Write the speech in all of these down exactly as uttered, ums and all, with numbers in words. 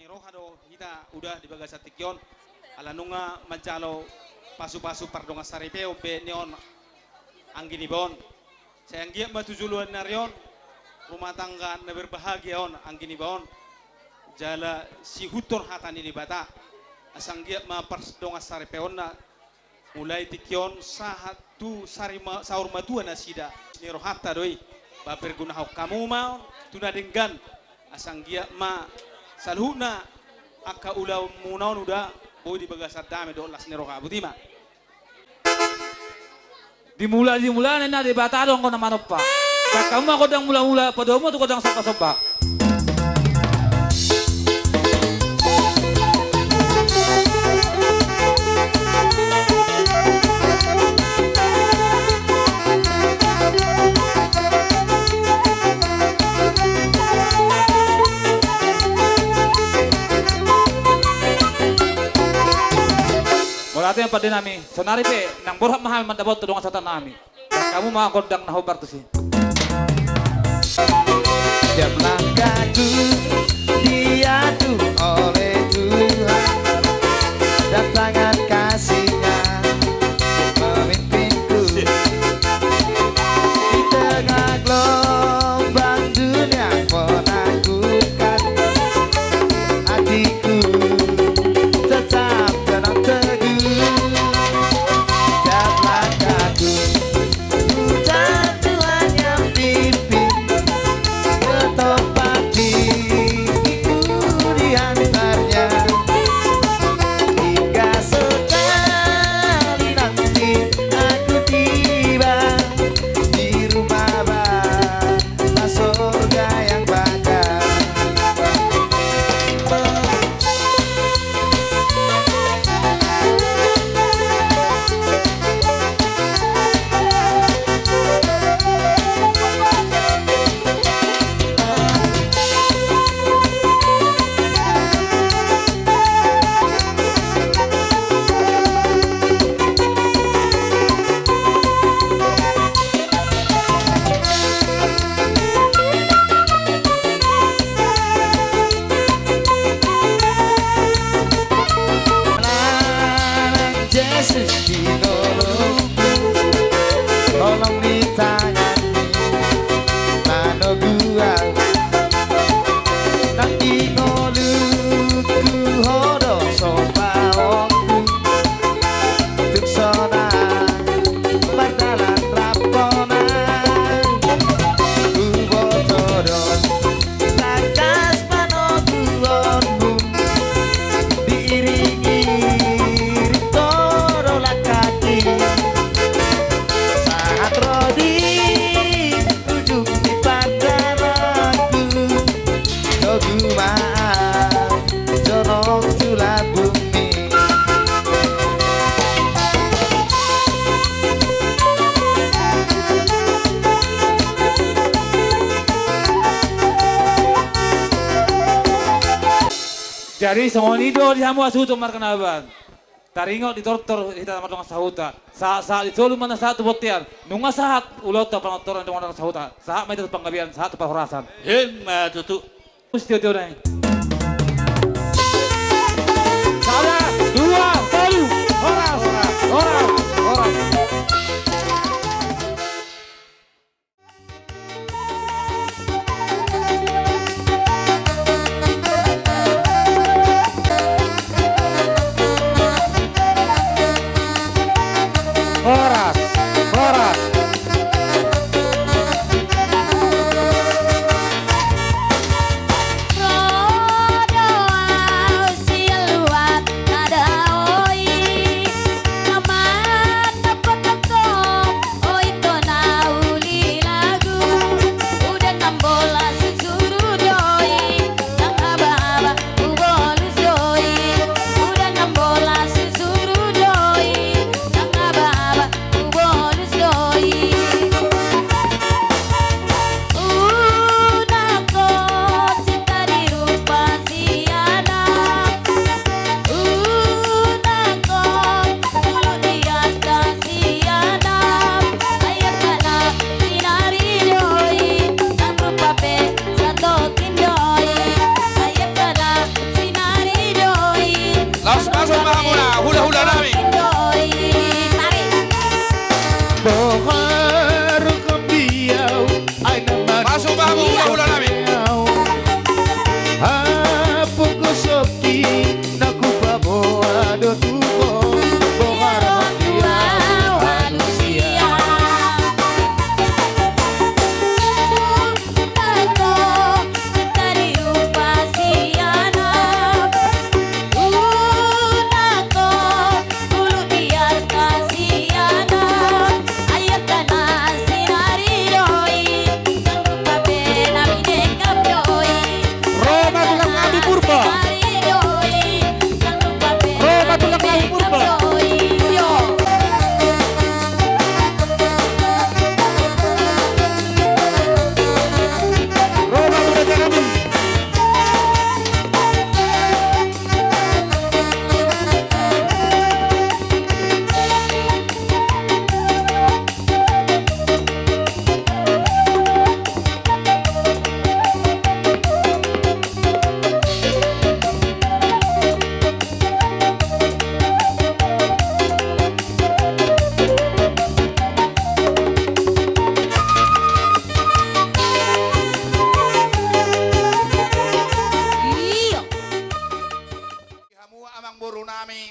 Roha do hita uda di bagasan tingki on, ala nunga manjalo pasu-pasu pardongansaripeon be ni on anggi niba on. Sai anggiat ma tu joloan ni ari on, rumah tangga na berbahagia on anggi niba on, jala siihuthon hata ni Debata, asa anggiat ma pardongansaripeonna mulai tingki on sahat tu sari ma-, saur matua nasida. Ni rohanta do i, ba pergunahon hamu ma on tu na denggan, asa anggiat ma saluhutna angka ulaonmuna on uda boi di bagasan dame dohot las ni roha. Boti ma. Dimula-dimula ninna Debata do anggo na manompa. Dang hamu ma gondang mula-mula, padomu tu gondang somba-somba. Mauliate ma pande nami, saonari pe nang borhat ma hami mandapothon dongan sahuta nami. Dang hamu ma gondang na hombar tusi. Setiap langkahku diatur oleh Tuhan, dan tangan kasih-Nya memimpinku. Di tengah gelombang dunia menakutkan, hatiku tetap tenang teguh. Setiap langkahku, Tuhan, Tuhan yang pimpin, ke tempat tinggiku diantarnya. Hingga sekali nanti aku tiba di rumah Bapa sorga yang baka. Lanang Jesus di ngolungku, holong di tangan-Mu manogu au. Nang di ngolungku Ho do sombaonku, tung sonang mardalan rap hona. Huboto do tangkas panoguonmu, diiring-iring Ho do langkahki. Sahat ro di ujung ni pandalanku, togu ma jonok tu lambungmi. Jadi songon i do di hamu hasuhuton marga Nababan. Taringot di tortor hita mardongan sahuta. Sahat-sahat di solu ma na sahat tu bontean. Nunga sahat ulaonta panortoron dongan sahuta. Sahat ma hita tu panggabean, sahat tu parhorasan. Emma tutu. Mustio tio nai. Sada, dua, tolu. Horas, horas, horas. Horas, horas.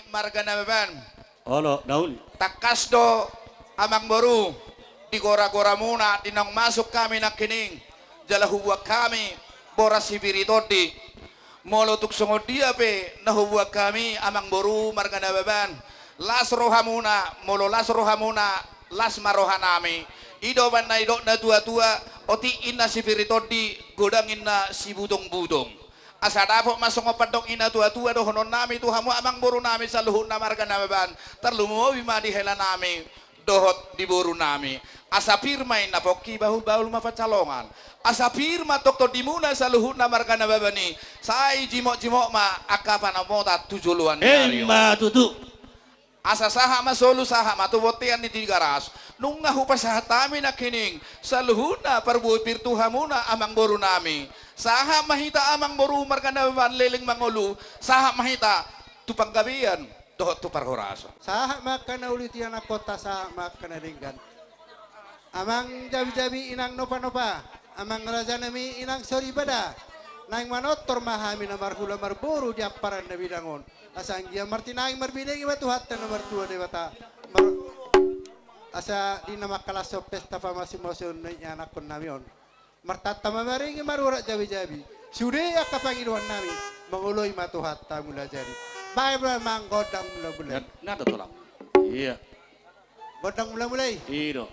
Marga Nababan. Olo, nauli. Tangkas do, amangboru, di gora-goramuna, di naung masuk hami nangkining, jala hubuat hami boras si pir ni tondi. Molo tung songon dia pe na hubuat hami, amangboru, marga Nababan, las rohamuna, molo las rohamuna, las ma rohanami. I do umbahen na nidok na tua-tua, otik inna si pir ni tondi, godang inna si butong-butong. Asa dapot ma songon pandok ni na tua-tua dohononnami tu hamu amangborunami saluhutna marga Nababan, tarlumobi ma di helanami dohot di borunami. Asa pir ma inna pongki, bahul-bahul ma pansalongan. Asa pir ma tong tondimuna saluhutna marga Nababan i, sai jimot-jimot ma angka panamotan tu joloan ni ari on. Emma tutu. Asa sahat ma solu, sahat ma tu bontean ni Tigaras. Nunga hupasahat hami nangkining saluhutna parbue pir tu hamuna amangborunami. Sahat ma hita amangboru marga Nababan leleng mangolu. Sahat ma hita tu panggabean dohot tu parhorasan. Sahat ma angka na uli tu ianakhonta, sahat ma angka na denggan. Amang jabi-jabi, inang nopa-nopa, amang rajanami, inang soripada, naeng manortor ma hami na marhula marboru di amparan na bidang on. Asa anggiat martinangi marbinege ma Tuhanta na martua Debata. Mar-, asa di na mangkalashon pesta pamasumasuon ni ianakhonnami on, martanta ma maringi marurat jabi-jabi. Sude angka pangidoannami, mangoloi ma Tuhanta Mulajadi. Baen ma amang gondang mula-mula i. Na, na do tulang. Iya. Gondang mula-mula i. I do.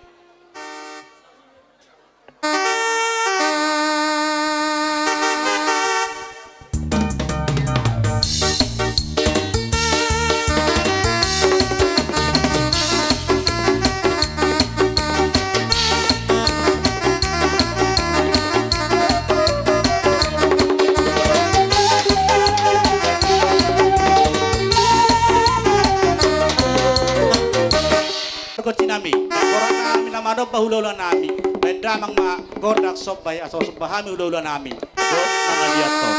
Pargonsinami, goranami na manomba hula-hulanami, baen damang ma gondang somba i, asa somba hami hula-hulanami. Dohot mangaliathon.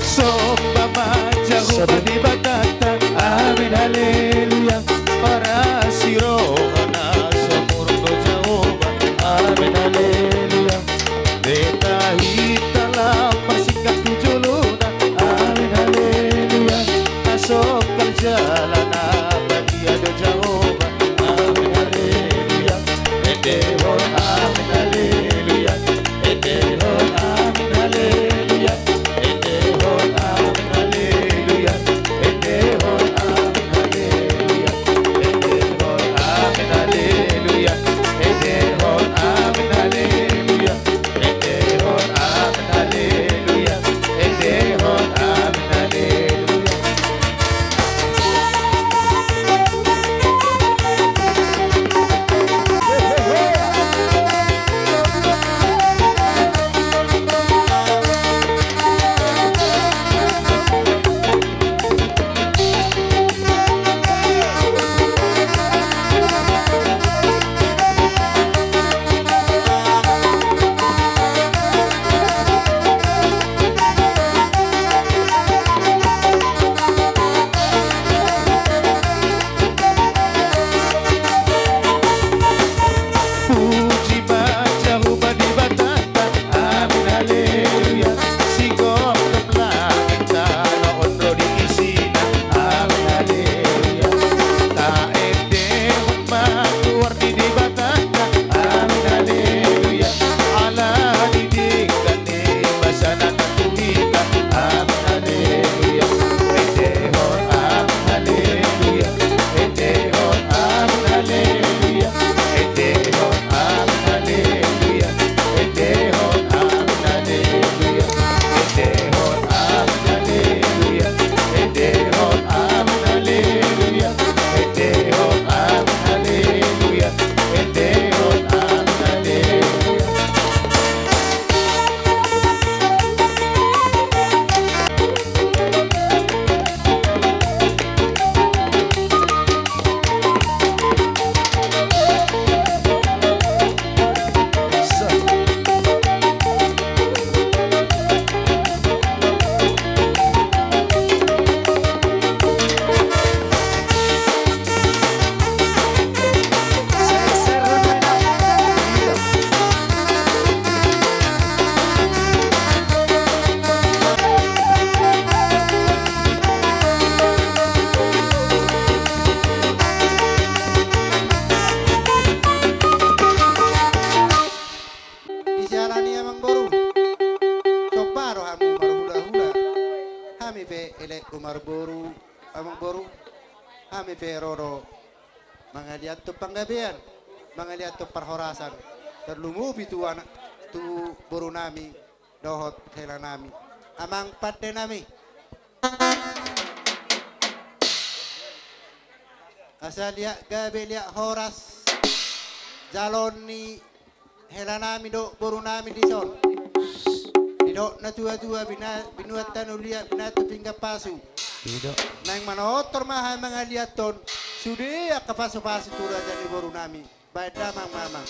Somba ma Jahowa Debatanta, amin haleluya. Paras ni rohana so muruk do Jahowa, amin haleluya. Beta hita lam marsingkat tu jolona, amin haleluya. Umar boru, amang boru, hami pe ro do mangaliathon panggabean, mangaliathon parhorasan, tarlumobi tu anak, tu boru nami dohot hela nami, amang pande nami. Asa liat gabe liat horas jaloon ni hela nami dohot boru nami dison. Didok na tua-tua bina-, binuat tano liat, binatu pinggan pasu. Didok. Naeng manortor ma hami mangaliathon sude angka pasu-pasu tu raja ni boru nami. Baen damang ma amang.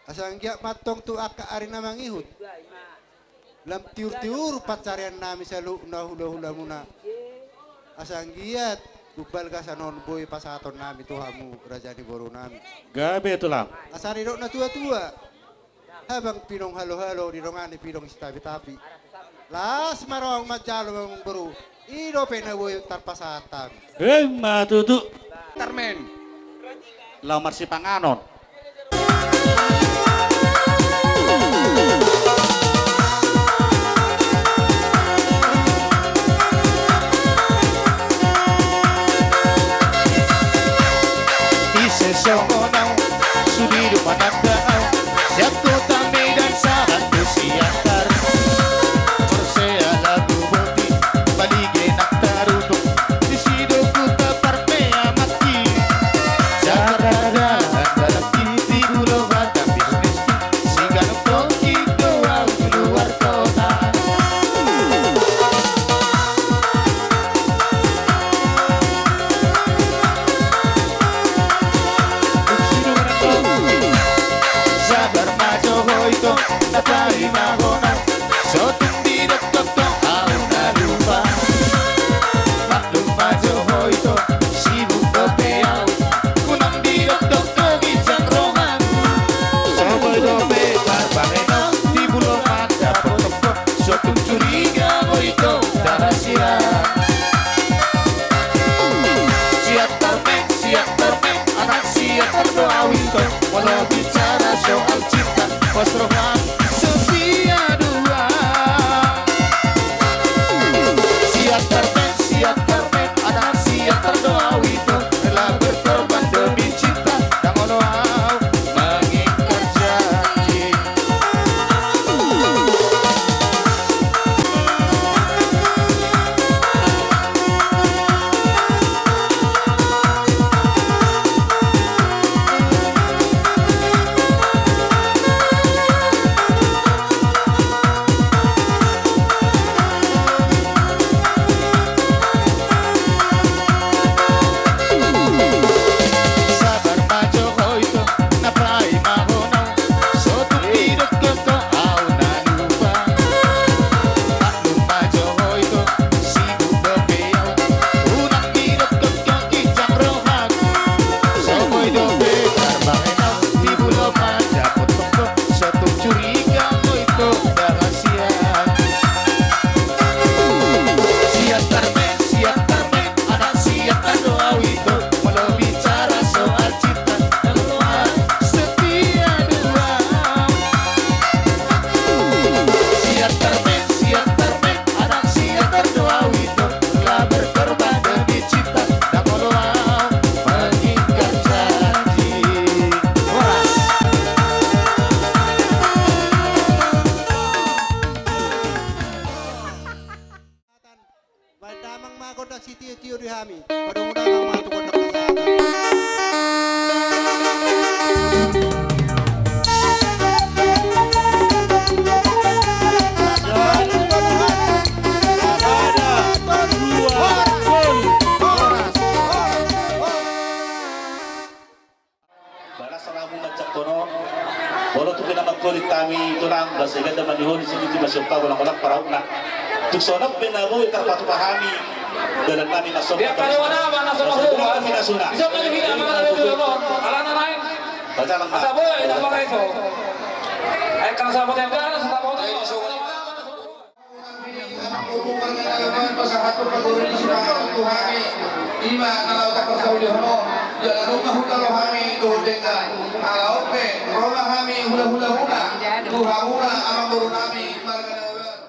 Asa anggiat ma antong tu angka ari na mangihut lam tiur-tiur pansarian nami saluhutna hula-hulamuna. Asa anggiat umbalga sanon boi pasahaton nami tu hamu raja ni boru nami. Gabe tulang. Asa didok na tua-tua, habang pinong halo-halo didongani pinong sitapi-tapi. Las ma roham manjalo amangboru, i dope na boi tarpasahat hami. Emma tutu. Tarmen. Laho marsipanganon. Ise songon au, sude do mananda au. Sian kota Medan sahat tu Siantar. Porsea lagu boti, balige nang tarutung. Disi do huta parpeamanki. Jakarta dalan, dalan titi, Pulo Batam bisniski. Siganup tongkin do au tu luar kota. Sabar ma jo ho ito, na paima ho na. Sotung didok tongtong au na lupa. Maklum ma jo ho ito, sibuk dope au. Unang didok tongtong ginjang rohangku. Sotung dope parbahenon di Pulo Mandapot tongtong. Sotung curiga ho ito, dahasian. Siantar men, Siantar men, anak Siantar do au ito. Molo bicara soal cinta, pos roham setia dua. Siantar men, Siantar men, anak Siantar do au ito. Rela berkorban demi cinta, ndang olo au mengingkar janji. Sabar ma jo ho ito, na paima ho na. Sotung didok tongtong au na lupa. Maklum ma jo ho ito, sibuk dope au. Unang didok tongtong ginjang rohangku. So boi dope parbahenon di Pulo Mandapot tongtong. Sotung curiga ho ito, dahasian. Siantar men, Siantar men, anak Siantar do au ito. Molo bicara soal cinta, setia dua. Siantar men, Siantar men, anak Siantar do au ito. Rela berkorban demi cinta, ndang olo au mengingkar janji. Horas. Baen damang ma gondang sitio-tio di hami. Padongu damang ma tu gondang na sahata. Balas ramu manjangkon on. Molo tung pe na mangkolit hami tulang, basa i ganda manihon i, sititi masiop tabo nang olang paraukna. Tung songon on pe na boi tarpatupa hami dalan nami na somba. Dia kare wana mana sama humas. Bisa melihat mana itu. Alana lain. Bajalang ma. Asa boi na pareso. Ai kan sabot yang balas sabot. Pasahat tu pangolu ni sipanganon tu hami. Ima na laho taparsaulihon on. Jala nunga hutalo hami dohot denggan. Ala on pe ro ma hami hula-hulamuna tu hamuna amangboru nami marga Nababan.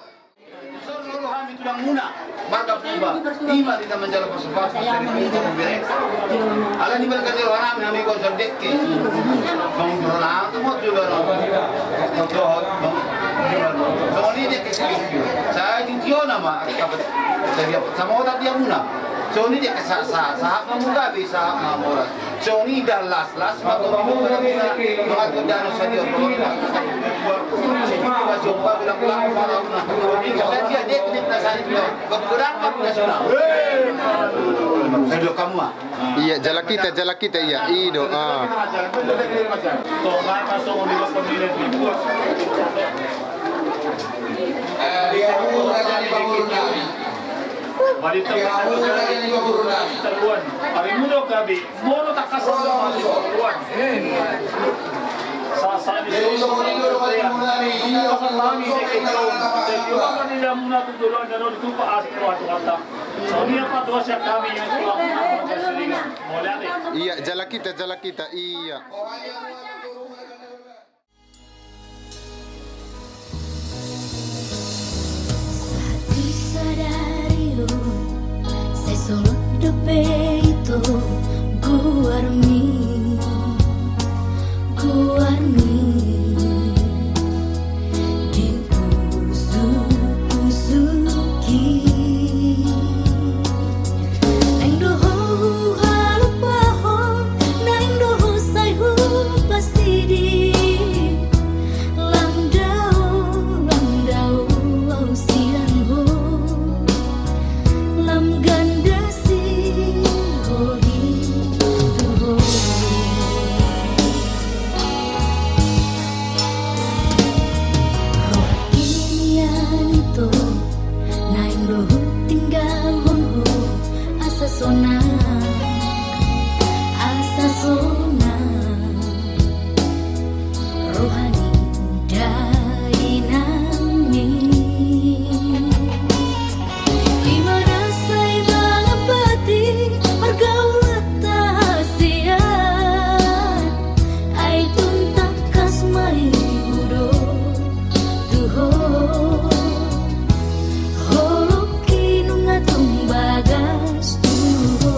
Sor lolo hami tulangmuna marga Purba. Ima di na manjalo pasu-pasu sari purba pembereng. Ala ni marga ni rohanami hami konsol dekke. Mangurona tu mo juga no. Songon i dia ke sigi. Sai titio nama. Sama otak dia muna. Songon i dia ke sa sa sa ma muda be sa ma moras. Songon i da las las ma tu muna. Maka tu dano sadio. Sigi ma jompa bilang pelaku para muna. Songon i dia dia kena sadio. Berat ma muna sona. Sadio kamu. Ia, jala kita, jala kita, ia, i do, ah. Ia, jala kita, jala kita, ia. Sahat tu sadari on, sai solot dope ito goarmi, goarmi di pusuk-pusukki. Naeng do ho huhalupahon, naeng do ho sai hupasidi. Lam dao, lam dao au sian ho, lam ganda sihohot tu ho. Rohangki nian ito, naeng do hutinggalhon ho, asa sonang, asa sonang roha ni dainangmi. Ima na sai mangambati pargaulanta sian, ai tung tangkas ma i hudok tu ho. Holongki nunga tung bagas tu ho.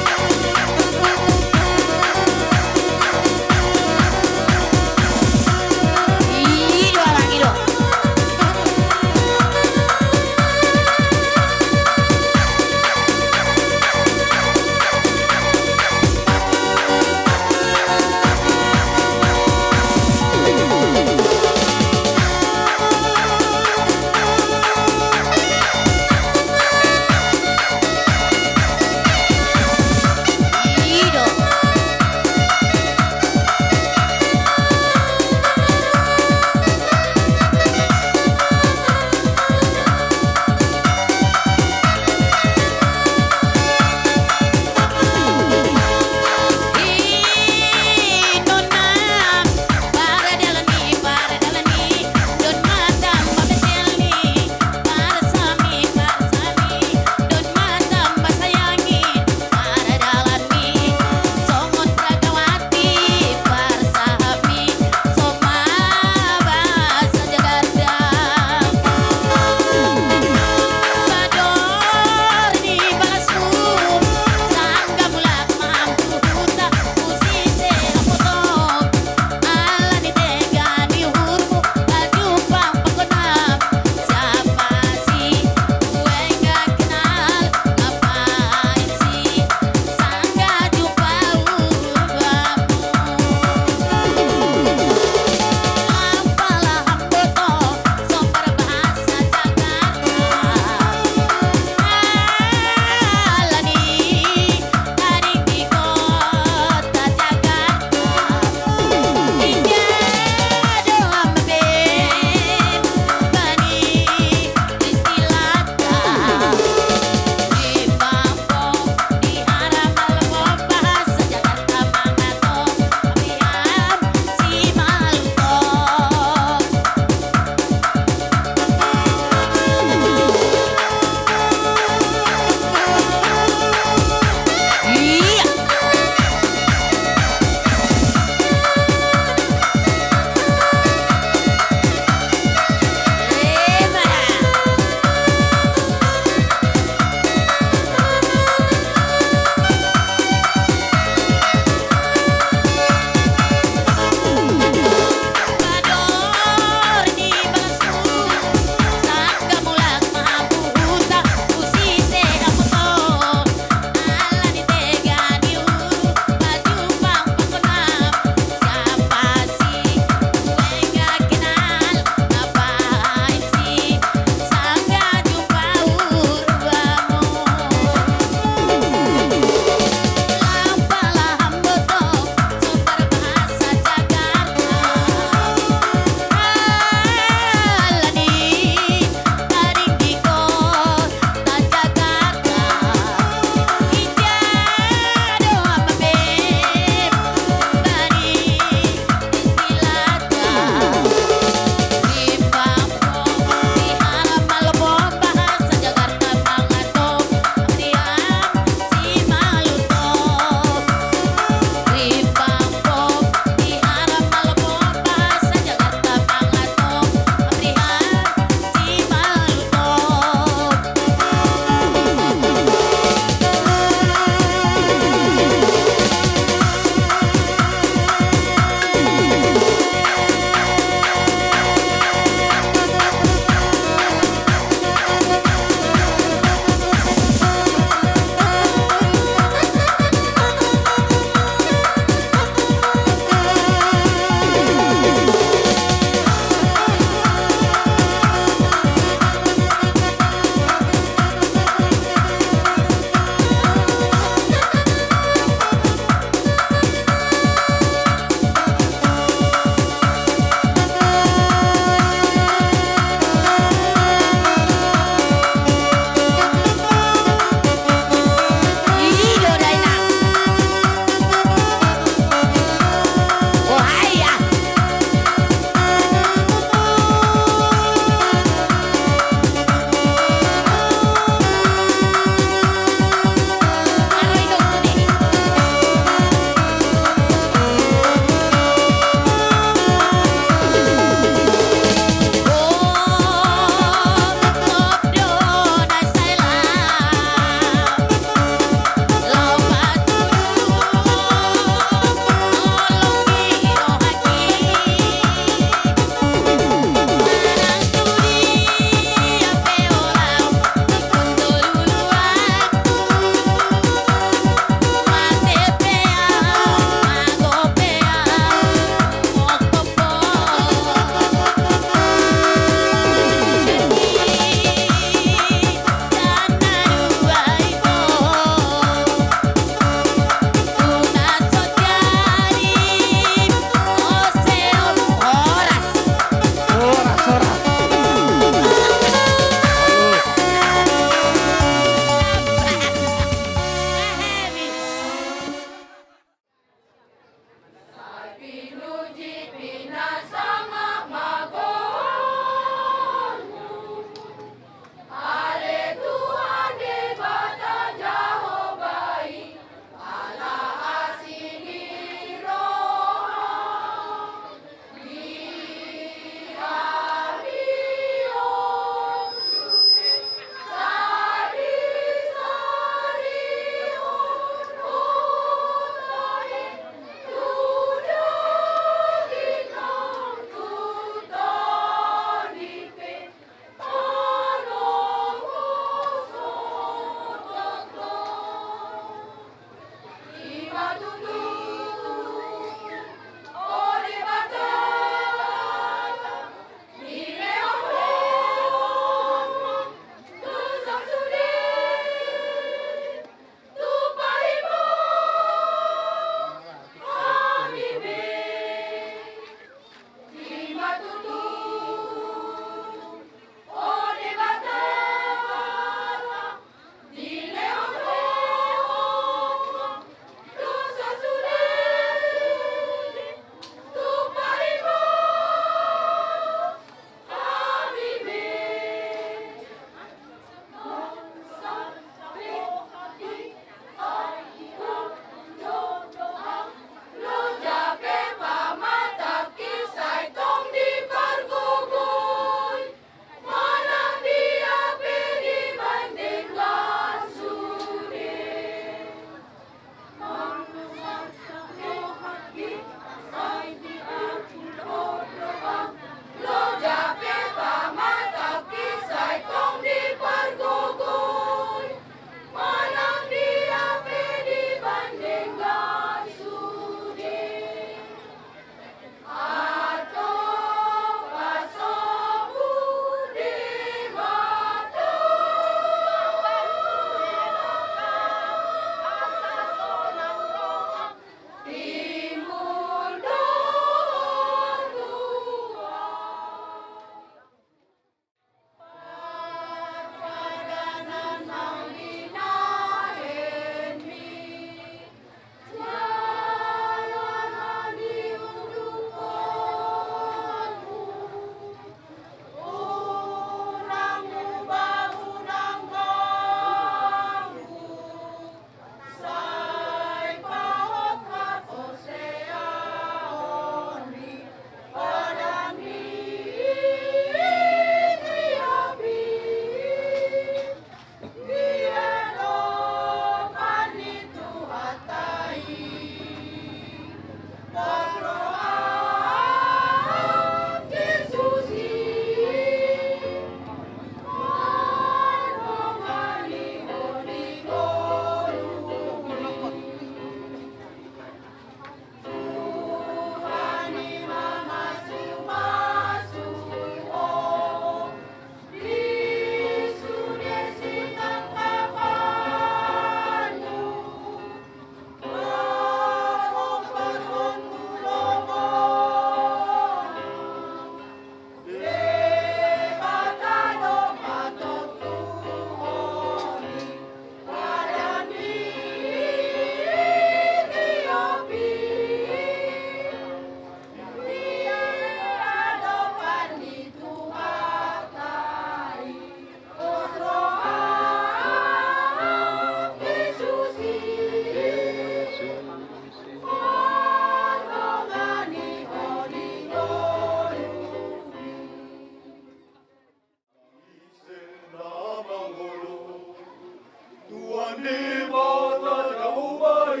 Debata Jahowa i,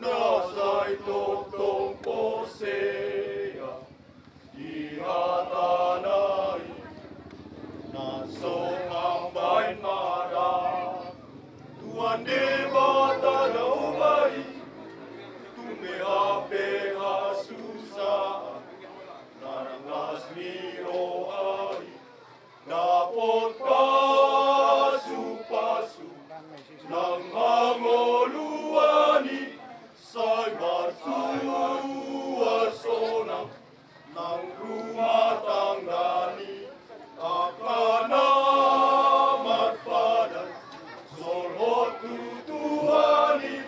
na sai tongtong porsea di hatana i, na so mambahen ma ra. Tuhan Debata Jahowa i, tung beha pe hasusaan, na nang las ni roha i, dapot pasupasu nang hangoluan i, sai martua sonang nang rumah tangga ni angka na marpadan, solhot tu Tuhan i,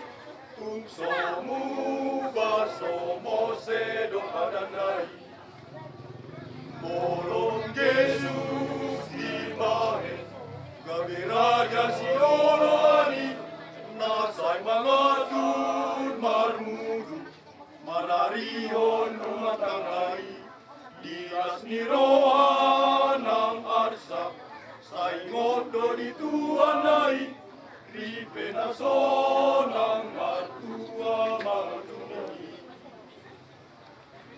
tung so muba so mose do padanna i. Molo Jesus dibahen gabe raja sioloan i, na sai mangatur marmudu, manarihon rumah tangga i, di las ni roha nang arsak, sai ingot do di Tuhan na i, ripe na sonang martua marnini.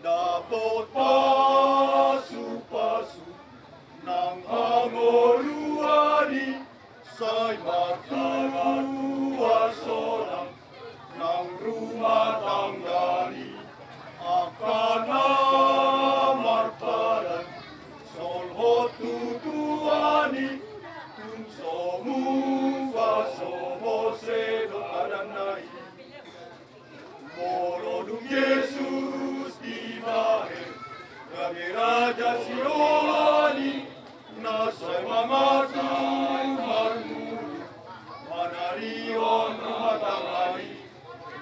Dapot pasupasu nang hangoluan i, sai martua sonang nang rumah tangga ni angka na marpadan, solhot tu Tuhan i, tung so muba so mose do padanna i. Molo dung Jesus dibahen gabe raja sioloan i, na sai mangatur marmudu, manarihon rumah tangga i,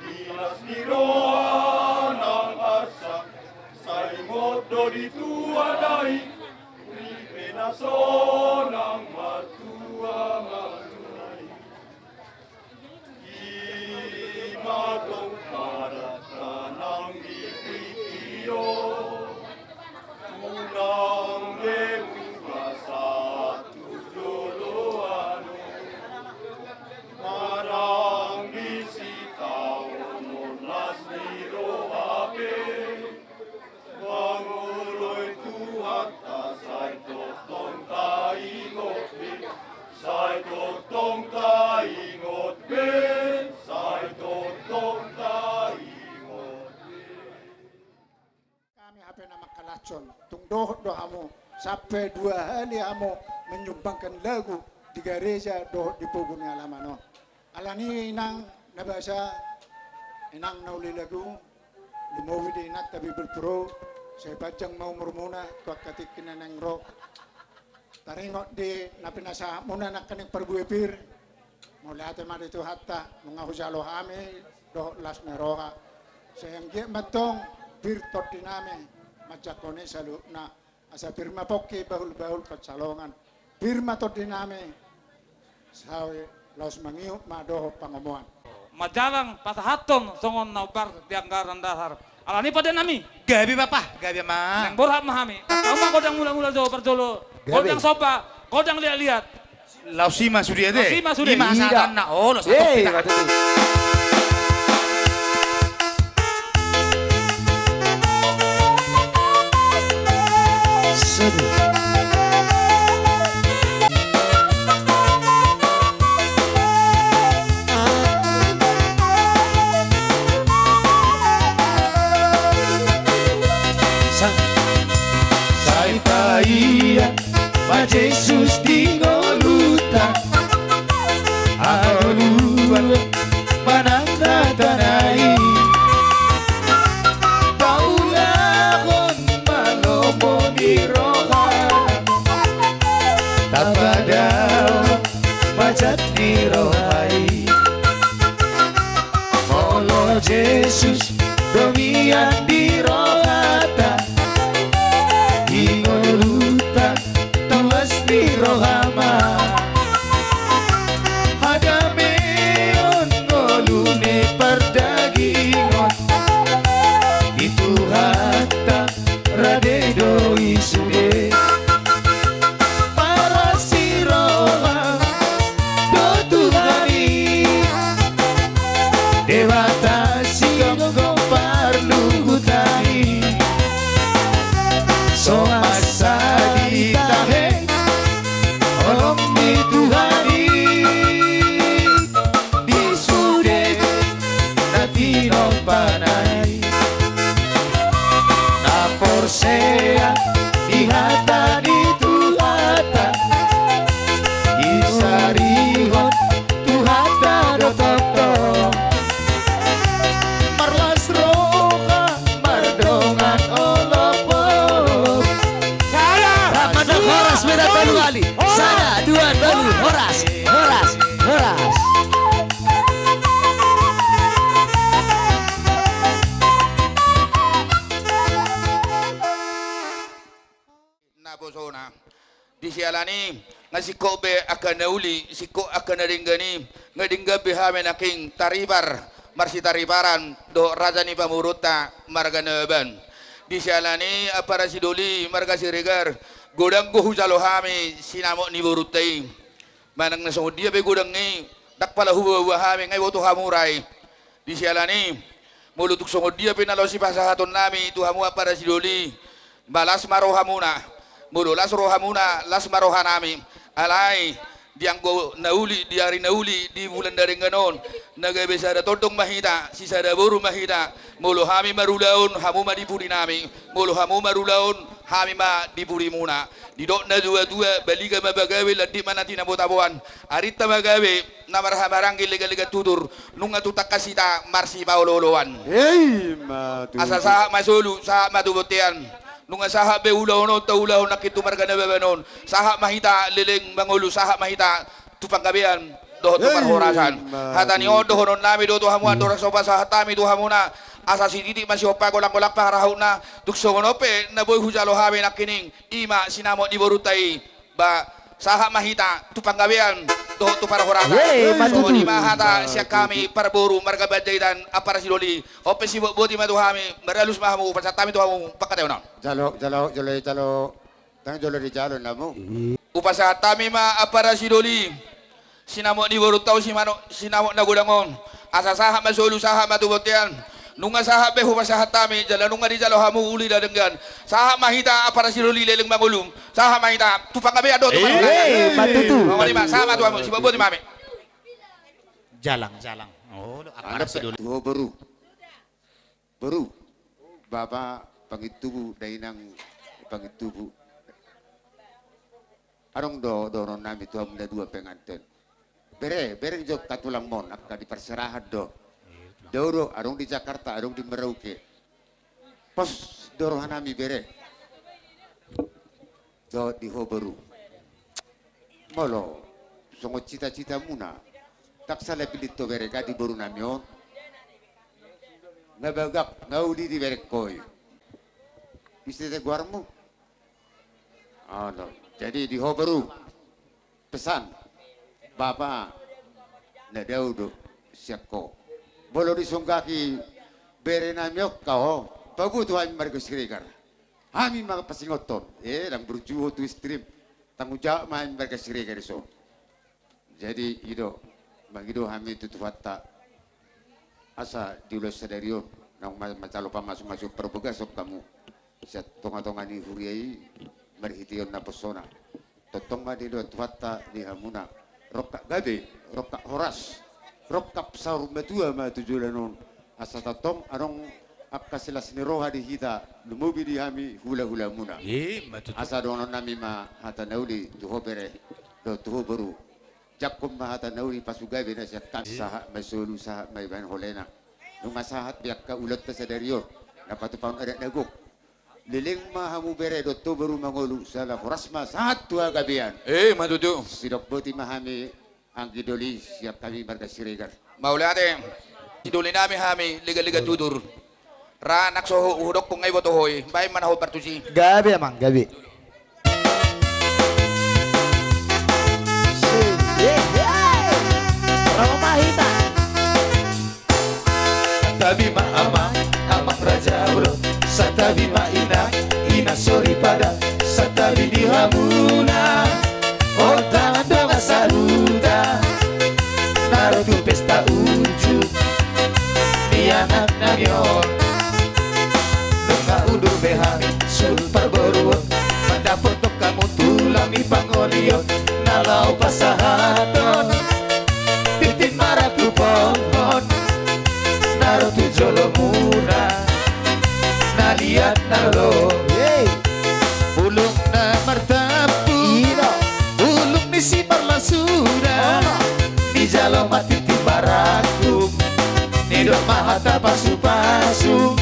di las ni roha nang arsak, sai ingot do di Tuhan na i, ripe na sonang martua marnini. I ma tong padatna nang di tingki on, unang be mubasa tu joloan on. Manang di sitaonon las ni roha pe, mangoloi Tuhanta sai tongtong taingot be, sai tongtong taingot be, sai tongtong taingot be. Hami hape na mangkalashon, tung dohot do hamu, sampe dua hali hamu menyumbangkan lagu di gareja dohot di pogu ni alaman on. Alani i inang na basa, inang na uli lagu, lumobi di inanta bibul puru, sai panjang ma umurmuna tu angka tingki na naeng ro. Taringot di na pinasahatmuna nangkaning parbue pir, mauliate ma di Tuhanta, nunga hujalo hami dohot las ni roha. Sai anggiat ma antong pir tondinami manjangkon i saluhutna. Asa pir ma pongki bahulbahul pansalongan. Pir ma tondinami sai laos mangihut ma dohot pangomoan. Manjalang pasahathon songon na umbar di anggaran dasar. Alani i padanami. Gabe bapa, gabe ma. Naeng borhat ma hami. Tangkas ma godang mulamula jo parjolo. Gabe. Godang somba, godang liatliat. Laos i ma sude ate. Laos i ma sude. I ma satanna. Oh, laos i ma sude. Sa-, sai paia ma Jesus di ngolunta, hangoluan manang na tana i. Paulahon ma lomo ni roha, tapadaon ma jat ni roha i. Molo Jesus do mian di rohata, di ngolunta tongtong las ni roha ma. Hadameon ngolu ni pardagingon, di Tuhanta rade do i sude. Paras ni roha do Tuhan i Alani, nga singkop be angka na uli, singkop angka na denggan i, nga denggan be hami nangkin taripar marsitariparan dohot raja ni pamoruonta marga Nababan. Di siala ni i, ampara sidoli marga Siregar, godang do hujalo hami sinamot ni borunta i. Manang na songon dia pe godang i, ndang pala hubaoa hami, nga diboto hamu ra i. Di siala ni i, molo tung songon dia pe na laho sipasahatonnami tu hamu ampara sidoli, ba las ma rohamuna. Molo las rohamuna, las ma rohanami. Alai, di anggo na uli, di ari na uli, di bulan na denggan on, na gabe sada tondong ma hita, sisada boru ma hita. Molo hami marulaon, hamu ma di pudinami. Molo hamu marulaon, hami ma di pudimuna. Didok natuatua, baliga ma pagabe, landik ma na tinabotaboan. Arinta ma gabe, na marhahamaranggi, leganlegan tutur, nunga tung tangkas hita marsipaolooloan. Emma tutu. Asa sahat ma solu, sahat ma tu bontean. Nunga sahat be ulaon on taulahon nangkin tu marga Nababan on. Sahat ma hita leleng mangolu, sahat ma hita tu panggabean dohot tu parhorasan. Emma tutu. Hata ni on dohononnami do tu hamu, andorang so pasahat hami tu hamuna, asa sititik ma sihompa, golanggolang pangarahutna. Tung songon on pe na boi hujalo hami nangkining, i ma sinamot ni borunta i. Ba, sahat ma hita tu panggabean dohot tu parhorasan. Emma tutu. Songon i ma hata sian hami parboru marga Panjaitan, ampara sidoli. On pe sibotboti ma tu hami, maralus ma hamu, hupasahat hami tu hamu pangkataion on. Jalo, jalo, jalo, jalo. Ndang jolo dijalo namu. Hupasahat hami ma ampara sidoli sinamot ni borunta on, sinamot na godang on. Asa sahat ma solu, sahat ma tu bontean. Nunga sahat be hupasahat hami, jala nunga dijalo hamu uli na denggan. Sahat ma hita ampara sidoli leleng mangolu. Sahat ma hita tu panggabean dohot tu parhorasan. Emma tutu. Songon i ma, sahat ma tu hamu, sibotboti ma hami. Jalang, jalang. Olo, ampara sidoli. Tu ho boru. Boru, bapa pangintubu, dainang pangintubu. Adong do dohononnami tu hamu na dua penganten. Bere, bereng jo angka tulangmon, angka di parserahan do. Dao do, adong di Jakarta, adong di Merauke. Pos do rohanami bere. Dohot di ho boru. Molo songon citacitamuna, ndang sala billit ho bere, nga di borunami on. Nga bagak, nga uli dibereng ho i. Ise te goarmu? Olo. Jadi di ho boru, pesan bapa na dao do sian ho. Molo disunggaki berenami on ho, paboa tu hami marga Siregar. Hami ma pasingothon, eh, ndang burju ho tu istrim. Tanggung jawab ma hami marga Siregar dison. Jadi i do, mangido hami tu Tuhanta, asa di ulaon sadari on naung ma-, manjalo pamasumasuon parbagason hamu sian tongatonga ni huria i, marhitehon naposona. Tongtong ma didok Tuhanta di hamuna, rongkap gabe, rongkap horas, rongkap saur matua ma tu joloan on. Asa tongtong adong angka silas ni roha di hita, lumobi di hami hulahulamuna. Emma tutu. Asa dohononnami ma hata na uli tu ho bere dohot tu ho boru. Jangkon ma hata na uli, pasu gabe na sian hami. Sahat ma solu, sahat ma ibaen holena. Nunga sahat be angka ulaonta sadari on, na patupahon adat na gok. Leleng ma hamu bere dohot ho boru mangolu, jala horas ma sahat tu hagabean. Emma tutu. Sidok boti ma hami anggi doli sian hami marga Siregar. Mauliate. Sidolinami hami, leganlegan tutur. Ra nang so hudokkon nga diboto ho i, baen ma na hombar tusi. Gabe amang, gabe. Ro ma hita. Santabi ma amang, amang raja bolon. Santabi ma inang, inang soripada. Santabi di hamuna, ontangan dongan sahuta, na ro tu pesta unjuk ni anaknami on. Nunga undur be hami suhut parboruon, mandapothon hamu tulang ni pangolion, na laho pasahathon tintin marangkup pohon, na ro tu jolomuna, na liat na lolo. Hei. Bulung na martampuk, i do, bulung ni simarlasuna. Olo. Dijalo ma tintin marangkup, nidok ma hata pasupasu.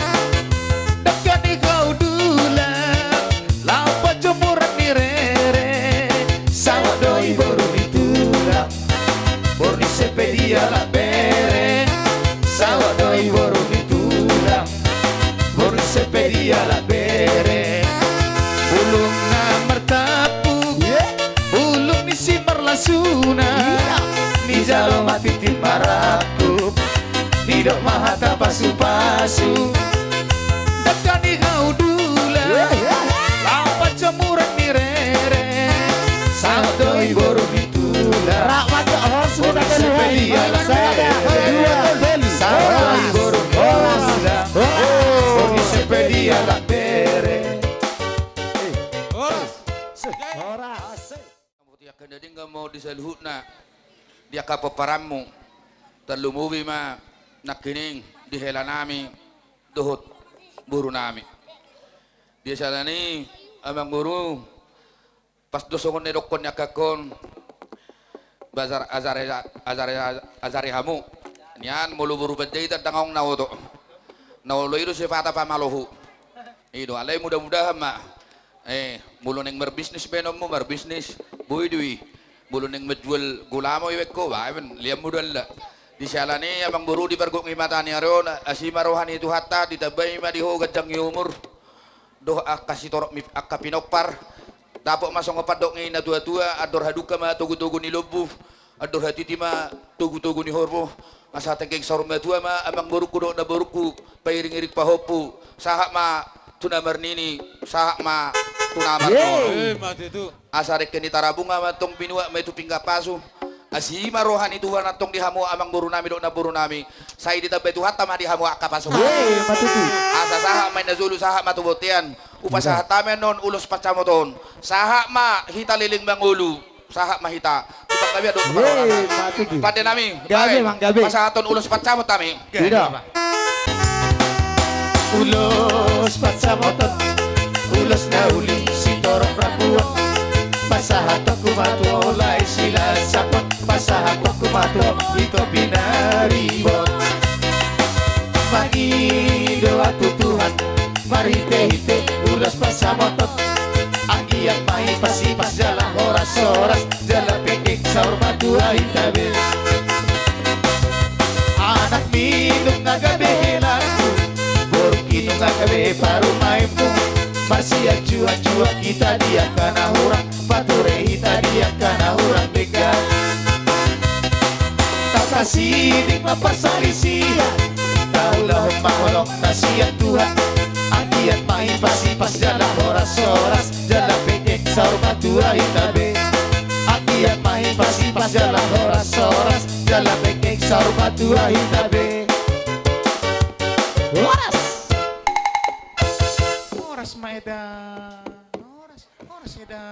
Dangka ni hau dulang, laho pajomuran ni rere. Saut do i boru ni tulang, boru ni Sepe dialap bere. Saut do i boru ni tulang, boru ni Sepe dialap bere. Bulung na martampuk, ye, Jalo ma tintin marangkup, didok ma hata pasupasu. Dangka ni hau dulang, lampat jomuran ni rere. Sahat do i boru ni tulang, ora sepe dia lak bere. Sahat do i boru ni tulang, ora sepe dia lak bere. Horas. Horas. Di angka na denggan ma on di saluhutna, di angka pomparanmu, tarlumobi ma nangkining di helanami dohot borunami. Di siala ni i, amang boru, pas do songon na nidokkon ni angka on, ba ajar, ajar, ajar, ajari hamu. Nian molo boru Panjaitan ndang adong na oto. Na olo i do sipata pamalohu. I do, alai mudah-mudahan ma. Eh, molo naeng marbisnis baenonmu, marbisnis, boi do i. Molo naeng manjual gulamo ibaen ho, baen, leanmu do alla. Di siala ni i, amang boru, di pargok ni mata ni ari on, asi ma roha ni Tuhanta, ditambai ma di ho ganjang ni umur. Dohot angka sitorop ni angka pinompar. Dapot ma songon pandok ni na tua-tua, andor hadungka ma togu-togu ni lombu. Andor hatiti ma togu-togu ni horbo, asa denggan saur matua ma amang borungku dohot namborungku, pairing-iring pahompu, sahat ma tu na marnini, sahat ma tu na marnono. Yeay. Eh, mate tu. Asa denggan ni Tarabunga ma antong binuat ma i tu pinggan pasu. Asi ma roha ni Tuhan antong di hamu amang borunami dohot namborunami. Sai ditambai Tuhanta ma di hamu angka pasupasu. Yeay, mate tu. Asa sahat ma i na jolo, sahat ma tu bontean. Hupasahat hami annon ulos pansamoton. Sahat ma hita leleng mangolu. Sahat ma hita. Tukang gabe adong tu parhorasan. Pande nami. Gabe, baen. Mang gabe. Pasahathon ulos pansamot hami. Tidak. Ulos pansamoton, ulos na uli sitorop rambu on. Pasahatonku ma tu ho lae Silasapon. Pasahatonku ma tu ho ito pinaribot. Mangido ahu tu Tuhan marhite-hite ulos pansamoton. Anggiat ma hipas-hipas jala horas-horas, jala penggeng saur matua hita be. Anak ni inong na gabe helangku, borungku na gabe parumaenmu. Marsianjuan-juan hita di angka na hurang, pature hita di angka na hurang denggan. Tapasiding ma parsalisian, taulahon ma holong na sian Tuhan. Anggiat ma hipas-hipas jala horas-horas, jala penggeng saur matua hita be. Anggiat ma hipas-hipas jala horas-horas, jala penggeng saur matua hita be. Horas. Horas ma eda. Horas, horas eda.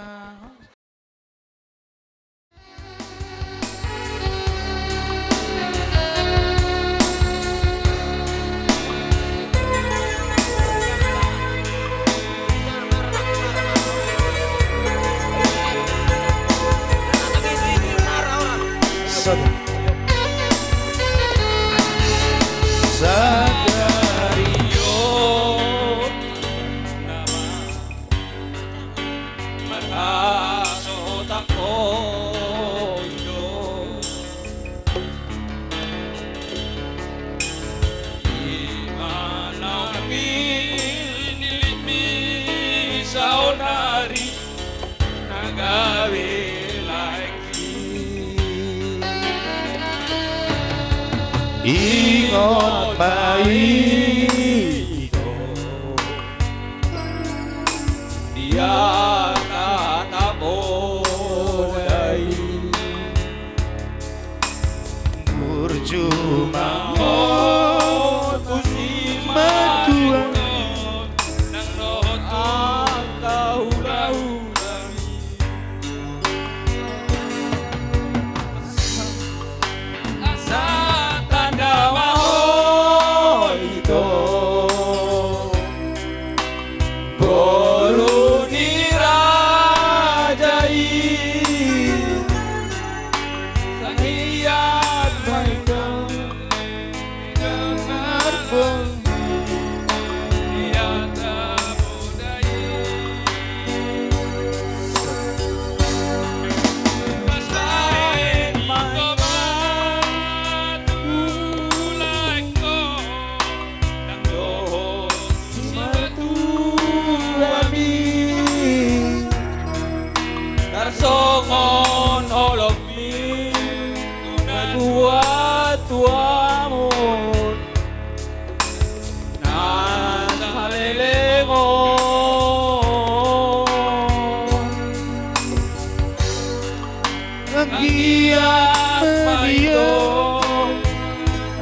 Sada. Sadari on nama marhasohotan on do. Ima na pinillit ni saonari na gabe laengki. Ingot ma ito. Dia kata podai burju ma on tu si matua nang dohot angka hulahula. Asa tanda ma ho ito, boru ni raja i. Sahian ma ito. Tuatuamon na saleleng on. Anggiat ma i do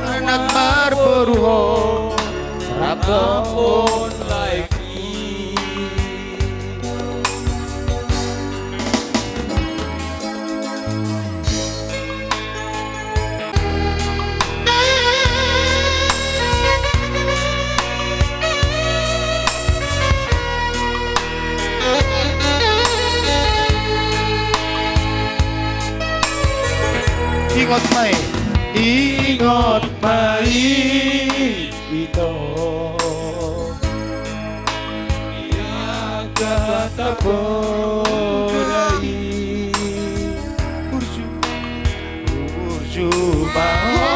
anak marboru ho rap dohot laengki. Ingot ma i, ingot ma i, ito. Ia kata poda i. Burju, burju ma ho.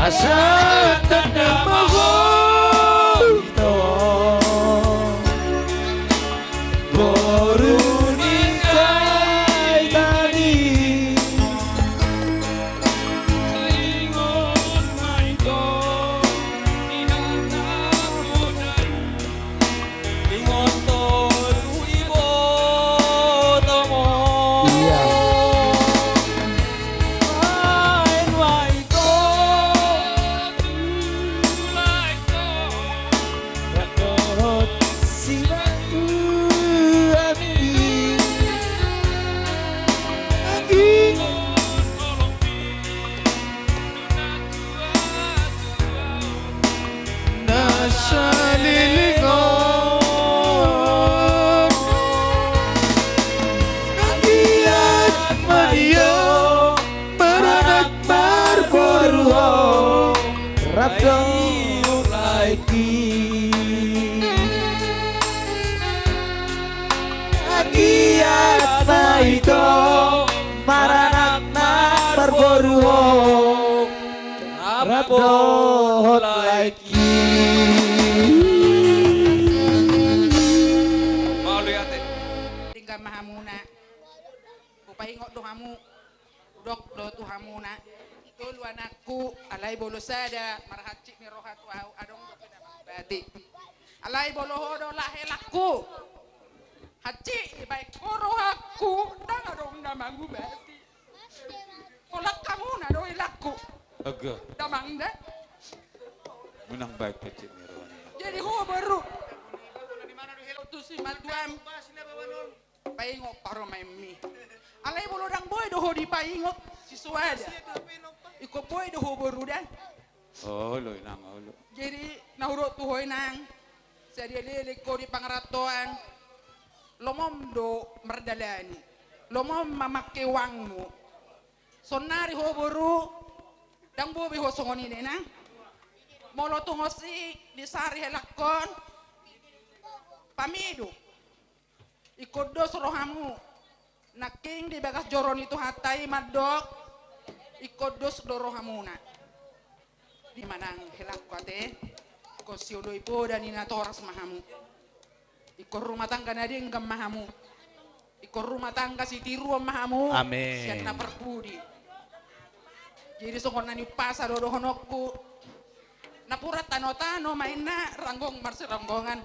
Asa tanda ma ho ito, boru ni Kaitani. Ingot ma ito, ingot tolu ibotomu. Iya. Baen ma ito, tulak ito. Rap dohot situatuami. Anggi. Na saleleng on. Anggiat ma i do maranak marboru ho rap dohot laengki. Anggiat ma i do maranak marboru ho rap dohot laengki. Mauliate. Denggan ma hamuna. Hupaingot do hamu. Hudok do tu hamuna. Tolu anakku, alai molo sada marhansit ni roha tu ahu, adong dope na mangubati. Alai molo ho do lae helangku, hansit i baen ho rohangku, ndang adong na mangubati. Holan hamuna do helangku. Aga. Damang da. Menang baik kecil ni rohana. Jadi ho boru. Tu simatuam. Paingot parumaenmi. Alai molo ndang boi do ho dipaingot, si soada. Ingkon boi do ho boru da. Olo inang, olo. Jadi na hudok tu ho inang, sadia leleng ho di pangarantoan, lomom do mardalani, lomom mamangke uangmu. Saonari ho boru, ndang boi be ho songon i da inang. Molo tung osik di sari helangkon, pamidu. Ingkon dos rohamu. Nangkin di bagas joro ni Tuhanta i mandok, ingkon dos do rohamuna. Di manang helangku ate, ingkon sioloi poda ni natoras ma hamu. Ingkon rumah tangga na denggan ma hamu. Ingkon rumah tangga sitiruon ma hamu. Amin. Sian na parpudi. Jadi songon na niumpasa do dohononku. Napuran tano-tano ma inna, ranggong marsironggongan.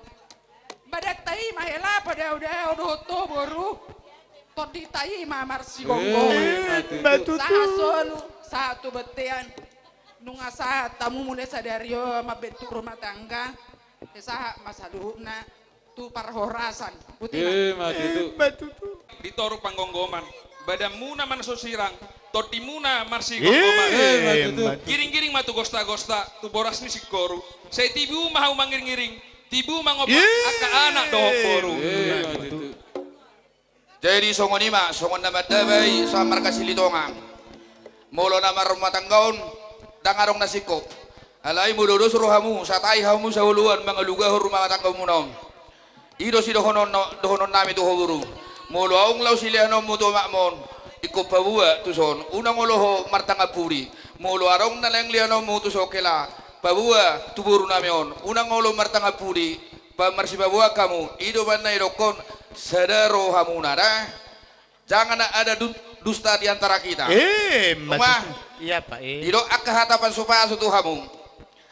Badanta i ma hela padaodao dohot ho boru. Tondinta i ma marsigomgoman. Ima tutu. Sahat solu, sahat tu bontean. Nunga sahat hamu mulai sadari on mambentuk rumah tangga. Sahat ma saluhutna tu parhorasan. Boti ma. Ima tutu. Ima tutu. Di toru panggomgoman, badanmuna ma na so sirang, tondimuna marsigomgoman. Ima tutu. Giring-giring ma tu gosta-gosta, tu boras ni singkoru. Sai tibu ma hamu mangiring-iring, tibu ma ngompa angka anak dohot boru. Ima tutu. Jadi songon i ma, songon na mandapot i, sahat marga Silitonga. Molo na marrumah tangga on, ndang adong na singkop. Alai molo dos rohamu, sahat i hamu saoloan mangalugahon rumah tanggamuna on. I do sidohonon, dohononnami tu ho boru. Molo adong laho silehononmu tu omakmu on, ingkon paboa tuson, unang olo ho martangan pudi. Molo adong na naeng lehononmu tuson hela, Paboa tu boru nami on, unang olo martangan pudi, pa marsipaboa hamu, i do umbahen na didokkon, sada roha muna da. Jangan ada du-, dusta di antara kita. Eh, Uma, maksud-, iya, Pak, eh. Didok angka hata pasupasu tu hamu.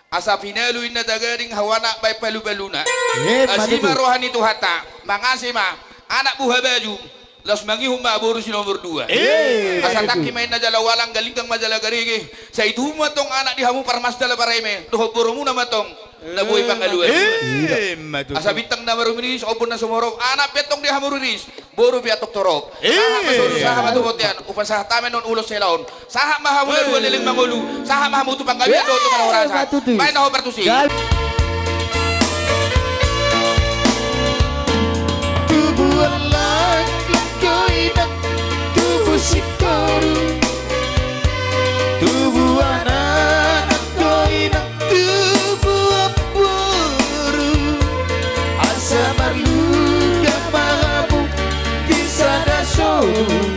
Asa pinalu inna tagading hau anak baen palupaluna. Eh, asi ma tutu. Roha ni Tuhanta, mangasi ma, anak buha baju, laos mangihut ma boru si nomor dua. Eh, asa tangki ma inna jala ualang, galinggang ma jala garege, sai tubu ma tong anak di hamu parmas jala pareme, dohot borumuna ma tong na boi pangalualuan. Eh, ma tutu. Asa bintang na marumiriris, ombun na sumorop, anak pe tong di hamu riris, boru pe antong torop. Eh. Sahat ma solu, sahat ma tu bontean, upa sahat hami on ulos hela on. Sahat ma hamu na dua leleng mangolu, sahat ma hamu tu panggabean dohot tu parhorasan. Eh, ma tutu. Baen na ho partusi. Gal- Tubu anak, anak do inang, tubu singkoru. Tubu anak, anak do inang, tubu boru. Asa marluka ma hamu di sada soru.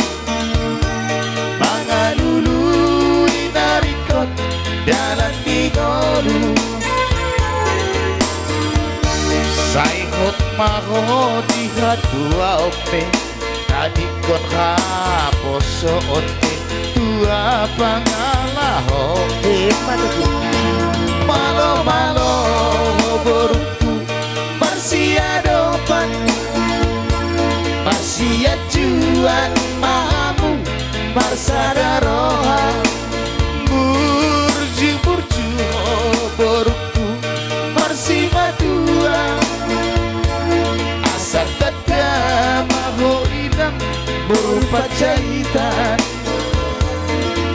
Mangalului na ringkot dalan ni ngolu. Sai hot ma ho di hatua on pe, na dingkot haposoon pe tua pangalaho. Malo, malo, borungku, marsiadopan, marsianjuan ma hamu, marsada roha. Burju, burju, o borungku, marsimatua. Asa tanda ma ho inang boru Panjaitan.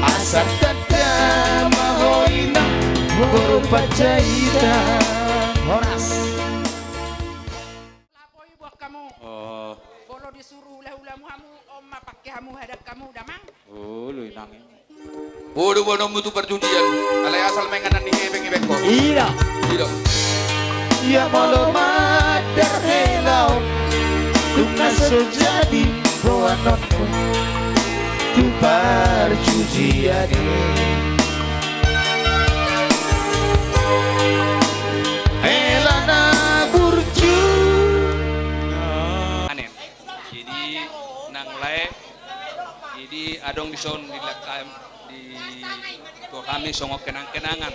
Asa tanda ma ho inang boru Panjaitan. Horas. Lapoi buat hamu. Oh. Molo disuru hulahulamu hamu, on ma pangke hamu, hadang hamu, damang. Ulu inang i. Bodo bodomu tu parjujian, alai asal ma inganan ni hepeng i bengkok. Ida. Ida. Ia molo mandar hela on, dung na so jadi boanonku tu parjujian i. Hela na burju. Anen. Jadi nang lae, jadi adong dison di lakam, di tu hami songon kenang-kenangan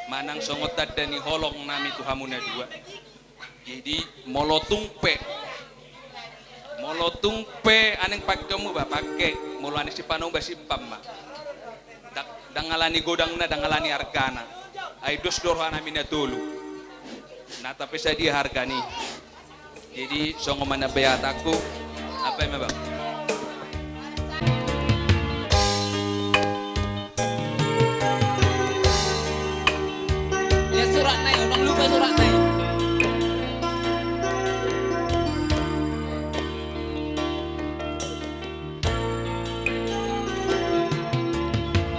manang songon tanda ni holong nami tu hamu na dua. Jadi molo tung pe, molo tung pe aning pangkeonmu ba pangke, molo aning sipanonmu ba simpan ma. Ndang, ndang alani godangna, ndang alani argana. Ai dos do roha nami na tolu. Na tape sadia hargani. Jadi songon manambai hatangku, ampai ma bang. Lihat suratna i, unang lupa suratna i.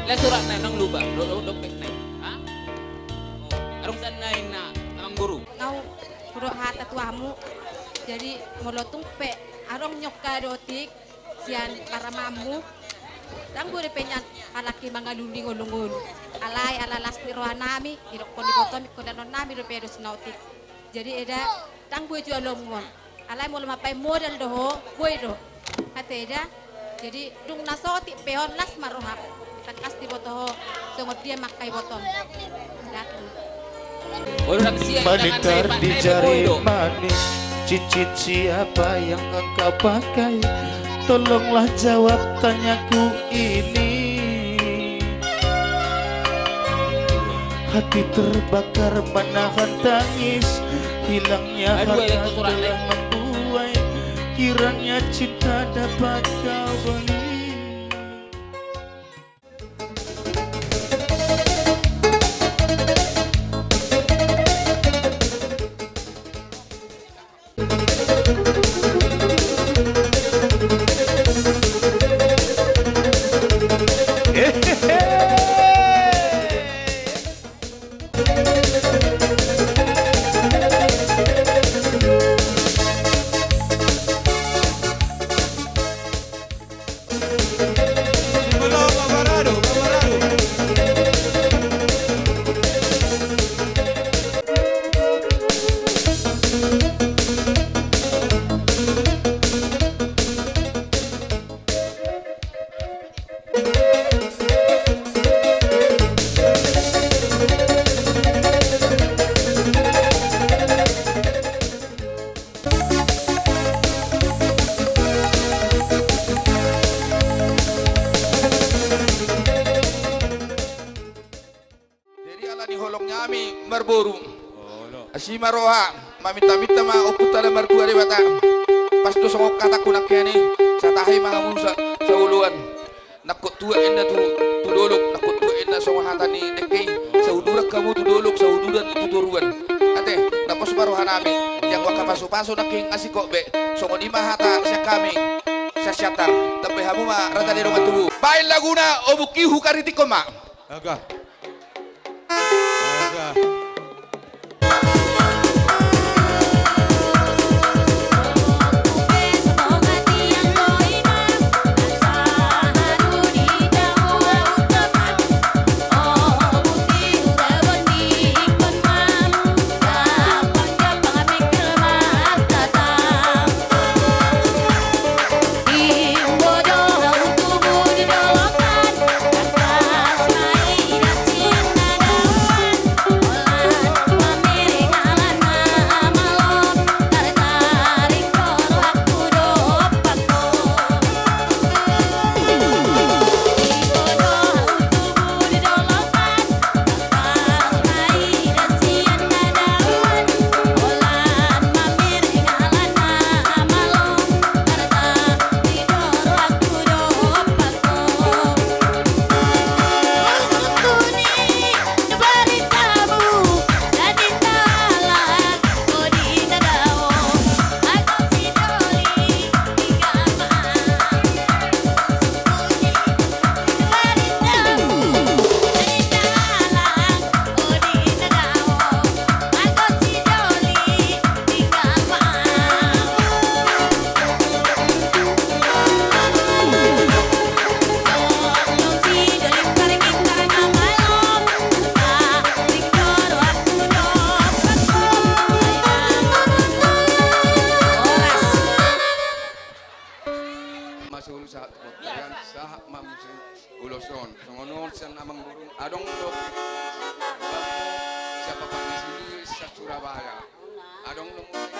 Lihat suratna i, unang lupa. Lo, lo, dompetna i. Ha? Oh, adong sian na inna, amang guru. Nau. Hudok hata tu hamu, jadi molo tung pe adong ni angka dotik sian paramanmu, ndang boi dope nian halak i mangalului ngolu-ngolu. Alai ala las ni roha nami, didokkon ibotom ingkon danon nami dope dos na otik. Jadi eda, ndang boi jualonmu on. Alai molo mambaen modal do ho, boi do. Ate eda, jadi dung na so otik pe on las ma roham. Tangkas diboto ho songon dia ma angka ibotom. Daku. Maningkar di jari manis, cincin siapa yang engkau pakai? Tolonglah jawab tanyaku ini. Hati terbakar menahan tangis, hilangnya harta telah membuai, kiranya cinta dapat kau beli. Asi ma roha, maminta-minta ma Ompunta na martua Debata. Pas do songon hatangku nangkin i, sai tahe ma hamu sa, saoloan. Nangkok tua inna tu, tu dolok, nangkok tua inna songon hata ni dengke i, sauduran hamu tu dolok, sauduran tu toruan. Ate, na pos ma rohanami, jala angka pasu-pasu nangkin asi kok be, songon i ma hata sian hami, Siantar, tambai hamu ma rata ni dongan tubu. Baen laguna, Ompu Ki, hukaritik ma. Aga. Aga. Masuk sahat pokkian, sahat mamusi ulos on. Songon on sian amang boru, adong do siapa pak di sini, sa Surabaya. Adong do musik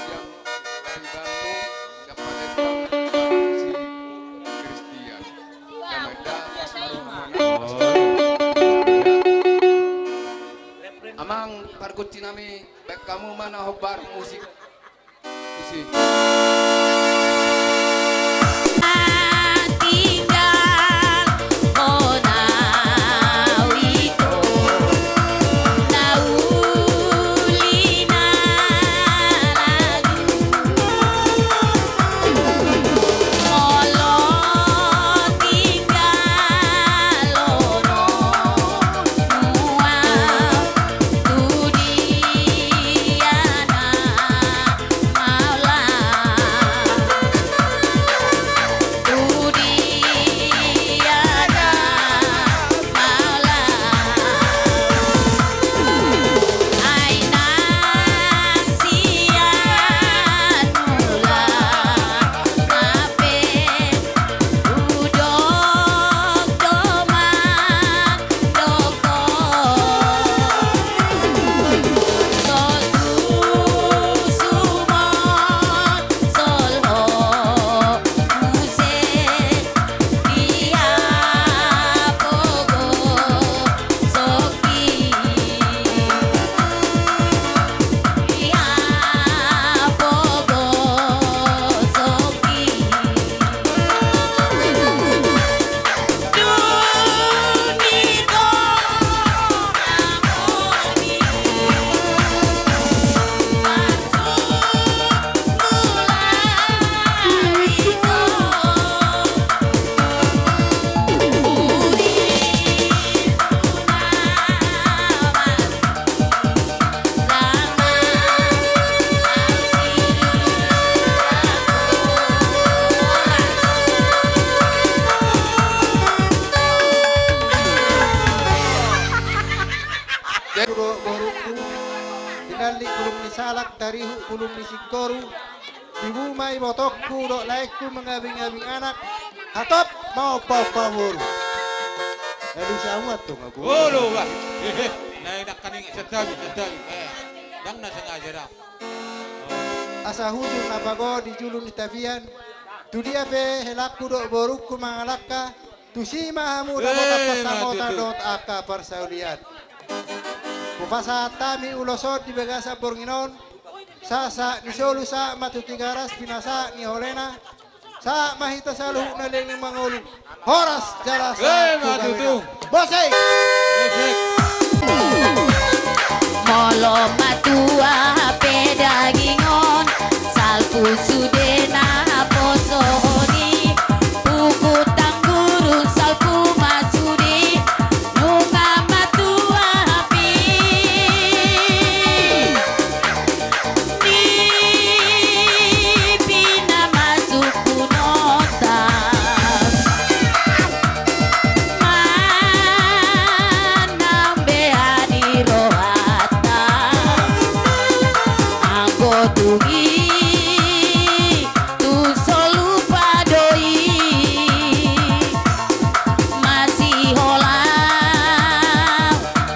sian Palembang, siapa Palembang, si Kristian. Damai dah, pas baru mana, pas baru. Amang pargonsi nami, baen hamu ma na hombar musik. Isi. Jadi, borungku, tinallik bulung ni salak, tarihuk bulung ni singkoru, tibu ma ibotongku dohot laengku mangabing-abing anak, hatop ma ompa-ompa boru. Aduh, samuat tu ngaku. Olo, bah. Hehe. Nah, enak kan ingat, santabi, santabi. Eh, dang na sengaja dang. Asa hujur na pago di julu ni tapian. Tudia pe helangku dohot borungku mangalangka, tusi ma hamu dapot, eh, pasamotan dohot angka parsaulian. Pasahat hami ulos on di bagasan borngin on. Sahat-sahat ni solu, sahat ma tu Tigaras, pinasahat ni holena. Sahat ma hita saluhutna leleng mangolu. Horas jala sahat tu gabe. Musik. Molo matua pe daging on, salpu sude na poso on i, pukut tanggurun salpu ma sude, nunga matua pe. Di pinamasuk punonta. Manang beha ni rohanta. Anggo tung i tung so lupa do i. Masiholang.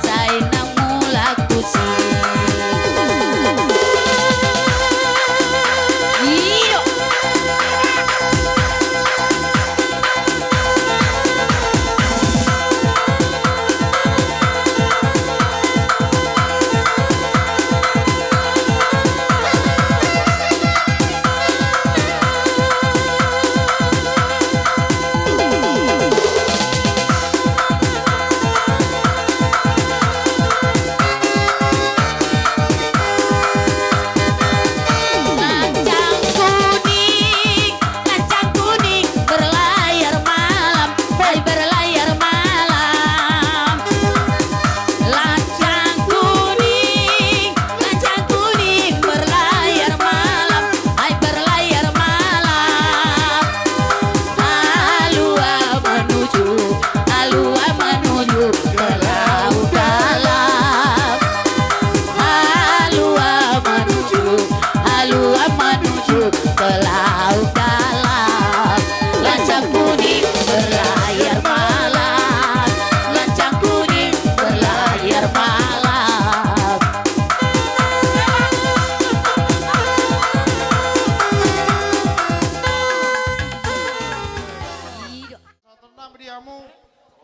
Sai nang mulak tusi. Iyo. Lancang kuning, lancang kuning berlayar malam, hai berlayar malam. Lancang kuning, lancang kuning berlayar malam, hai berlayar malam. Haluan menuju, haluan menuju ke laut dalam. Haluan menuju, haluan menuju ke laut dalam. Lancang kuning berlayar malam, lancang kuning berlayar malam. Pasahaton nami di hamu,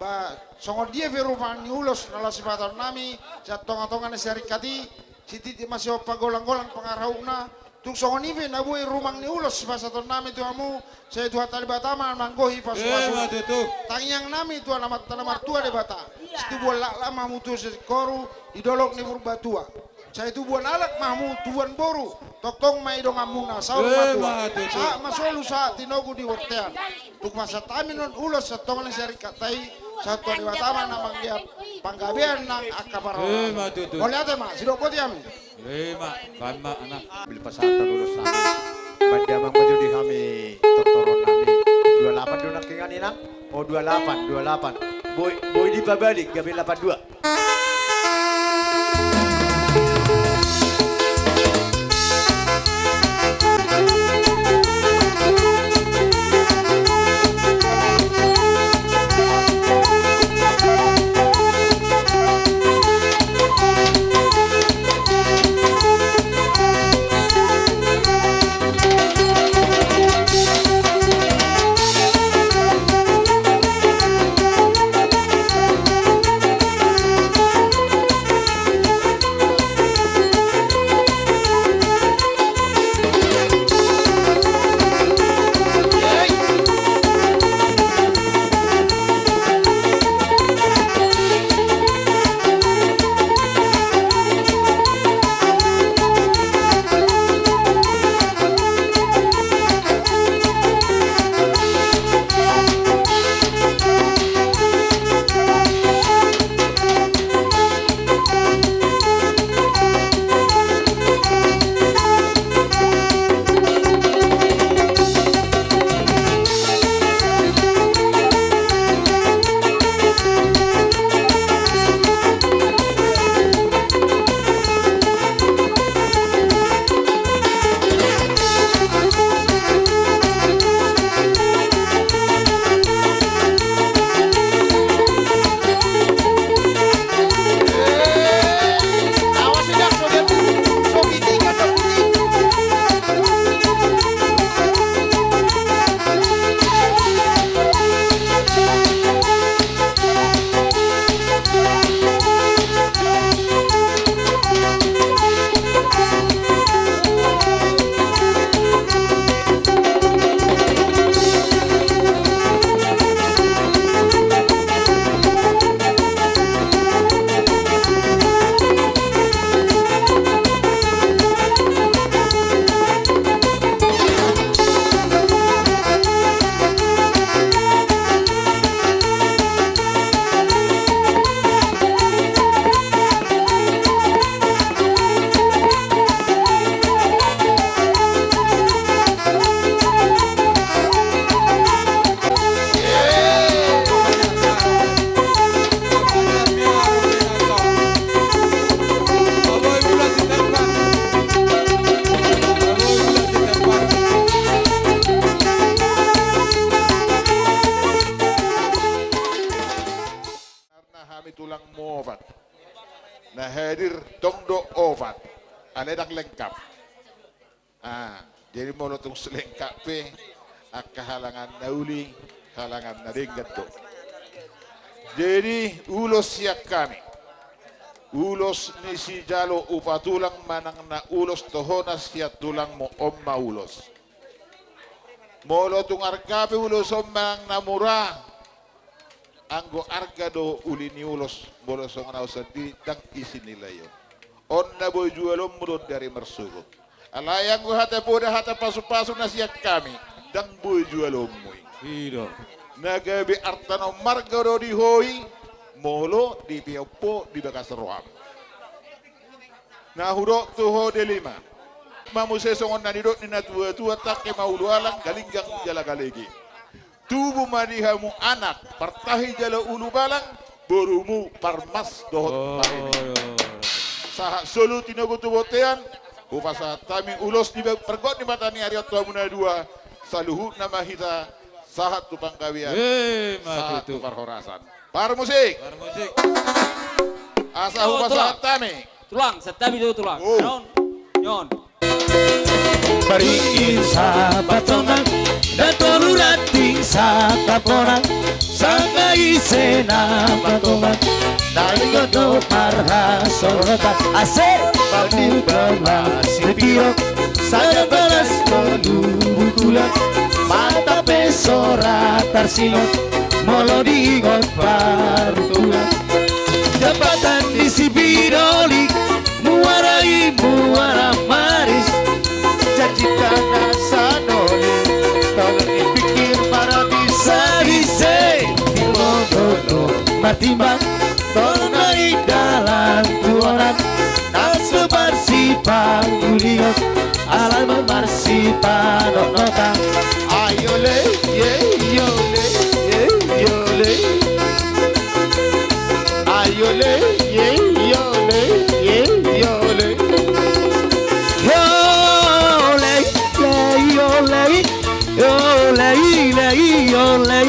ba, songon dia pe rumang ni ulos na laho sipasahaton nami sian tongatonga ni siaringkat i, sititi ma sihompa golang-golang pangarahutna. Tung songon i pe na boi rumang ni ulos sipasahaton nami tu hamu, sai Tuhanta Debata ma manggohi pasupasu. Ima tutu. Tangiang nami tu Amanta na martua Debata, situbuan laklak ma hamu tu sisingkoru di dolok ni Purbatua. Sai tubuan anak ma hamu, tubuan boru, tongtong ma i donganmuna saur matua. Ima tutu. Sahat ma solu, sahat tinogu di bortean. Tung pasahat hami nuaeng ulos sian tonga ni siaringkat i, sai Tuhanta Debata ma na manggiat panggabean nang angka parhorasan. Ima tutu. Mauliate ma, sidok boti hami. Ima, baen ma, Inang. Boi pasahaton ulos nami. Baen damang ma jo di hami tortoron nami. Dua lapan do nangkiningan, Inang. O, dua lapan, dua lapan. Boi, boi dipabalik gabe lapan dua. Alai ndang lengkap. Ah, jadi molo tung so lengkap pe, angka halangan na uli, halangan na denggan do. Jadi ulos sian hami. Ulos ni sijalo upa tulang manang na ulos tohonan sian tulangmu, on ma ulos. Molo tung arga pe ulos on manang na mura, anggo arga do uli ni ulos, molo songon au sandiri ndang isi nilai on. On na boi jualonmu do on dari marsuhut. Alai anggo hata poda, hata pasupasu na sian hami, ndang boi jualonmu i. I do. Na gabe arta na ummarga do di ho i, molo dipeop ho di bagas roham. Na hudok tu ho Delima. Ma muse songon na nidok ni natuatua, tangke ma ulu alang, galinggang jala galege. Tubu ma di hamu anak, partahi jala ulubalang, borumu parmas dohot pareme. Sahat solu tinogu tu bontean, hupasahat hami ulos di ba-, pargonsi ni mata ni ari on tu hamu na dua, saluhutna ma hita sahat tu panggabean, sahat tu parhorasan. Parmusik. Parmusik. Asa hupasahat hami. Tulang, santabi do tulang. Oh. Nyon, nyon. Maringin sahabat tonang, dan tolu ranting sangkap bonang, sangka ise nama tongan, na ringot do marhasorotan. Asik. Padi balas sipiro, sada balas tolu bukulan, mata pe so ra tarsilot, molo diingot partulan. Jabatan di si Bidoli, muara i muara maris, janjita na sanoli, tolong dipikir marabisa-bisa, di modo do martimbang, tolong na i dalan tuanan, na so marsipanggulion, ala ma marsipanotnotan. Ayo le, ye, yo le, ye, yo le. Ayo le, ye, yo le, ye, yo le. Yo le, ye, yo le. Yo le, le, yo le.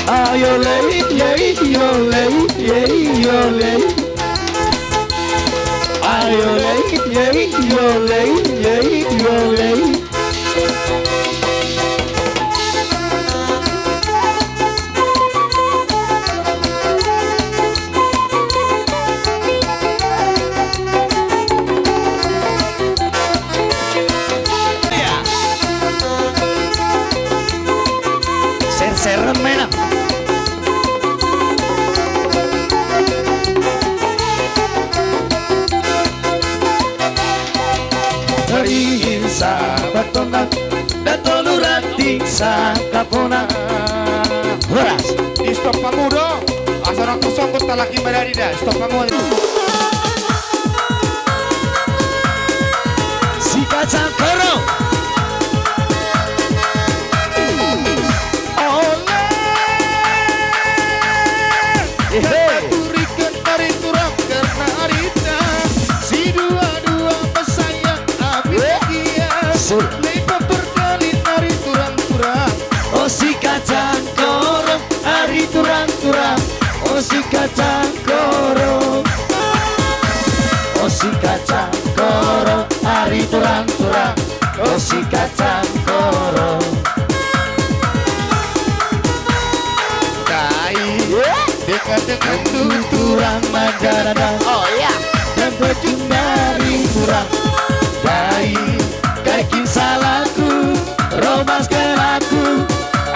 Ayo le, ye, yo le, ye, yo le. Ayo le, ye, yo le, ye, yo le. Serseran ma inang. Maringin sahabat tonang, dan tolu ranting sangkap bonang. Horas. Di stop hamu do. Asa rongkos songkut talaki madari da. Stop hamu. Si kacang koro. Ole. Ehe. Turikan ari turang karena arita. Si dua-dua bersayang abis dia. Sur. Lepa perkali ari turang-turang. O si kacang koro, ari turang-turang. O si kacang koro. O si kacang koro, ari turang-turang. O si kacang koro. Dai, dengan-dengan tuturang manggadang. Oh iya. Dan baju nari turang. Dai, kaikin salaku, romas kelaku.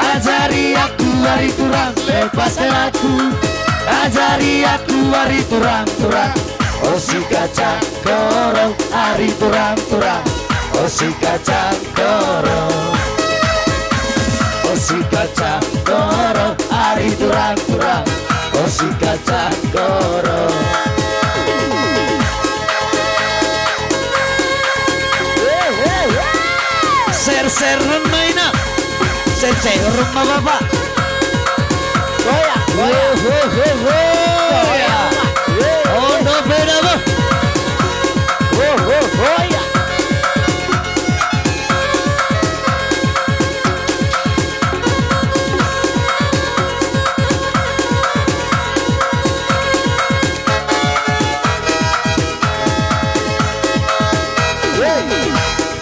Ajari aku ari turang, lepas kelaku. Ajari aku ari turang-turang. O si kacang koro, ari turang-turang. O si kacang koro. O si kacang koro, ari turang-turang. O si kacang koro. Serseran ma inang. Serseran ma bapa. Goyang, goyang. Ho, ho, ho, ho. Goyang. Ho, ho, ho, ho.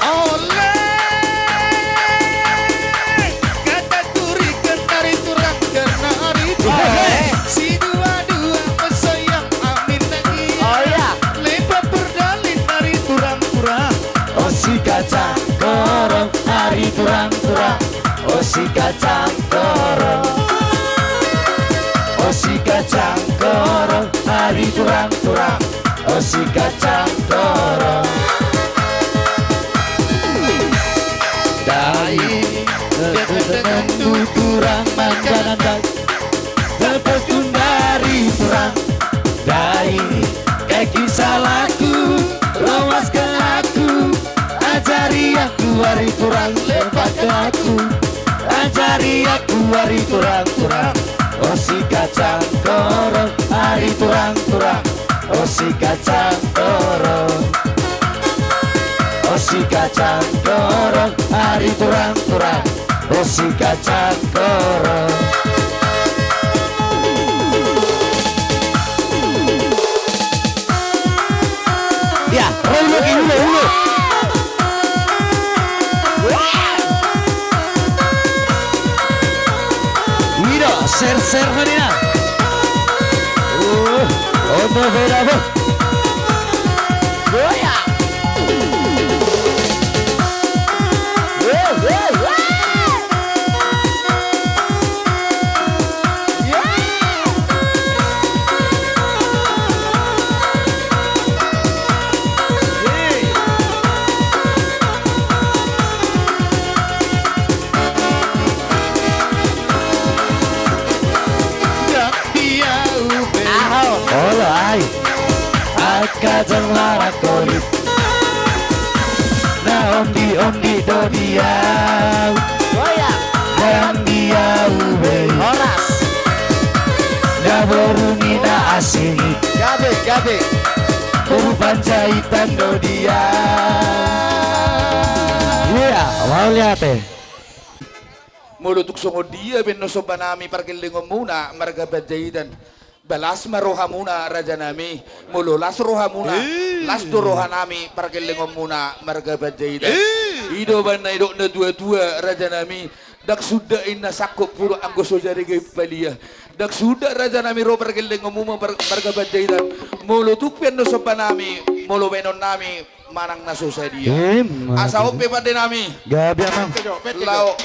Ole! Kata turi kentari turang karena ari turang. Ole! Si dua-dua mesoyang amin lagi. Oh iya. Lepa perdalin ari turang-turang. O si kacang korong ari turang-turang. O si kacang korong. O si kacang korong ari turang-turang. O si kacang korong. Dai, dengan tuturang manjanan dai. Lepas tundari turang. Dai, kaki salahku, loas ke aku. Ajari aku ari turang lepas ke aku. Ajari aku ari turang-turang. O si kacang korong ari turang-turang. O si kacang korong. O si kacang korong ari turang-turang. O si kacang korong. Ya, ulo, ulo, ulo. Ido, ser-ser ma ninna. Uh, ono beda, bo. Goyang. Weh, weh, weh. Olo ai. Angka jala marangkup. Na ondi-ondi do di au. Goyang. Ndang di au be. Horas. Na boru ni na asing i. Gabe, gabe. Boru Panjaitan do di au. Iya, mauliate. Molo tung songon dia pe annon somba nami pargellengonmuna marga Panjaitan. Ba las ma rohamuna raja nami, molo las rohamuna, eh, las do roha nami pargellengonmuna marga Panjaitan. Eh. I do umbahen na nidok natua-tua raja nami, ndang suda inna sangkop pudok anggo so jadi gabe palia. Ndang suda raja nami ro pargellengonmuna par-, marga Panjaitan. Molo tung pe annon somba nami, molo baenon nami, manang na so sadia. Asa on pe pande nami. Gabe amang. Lao.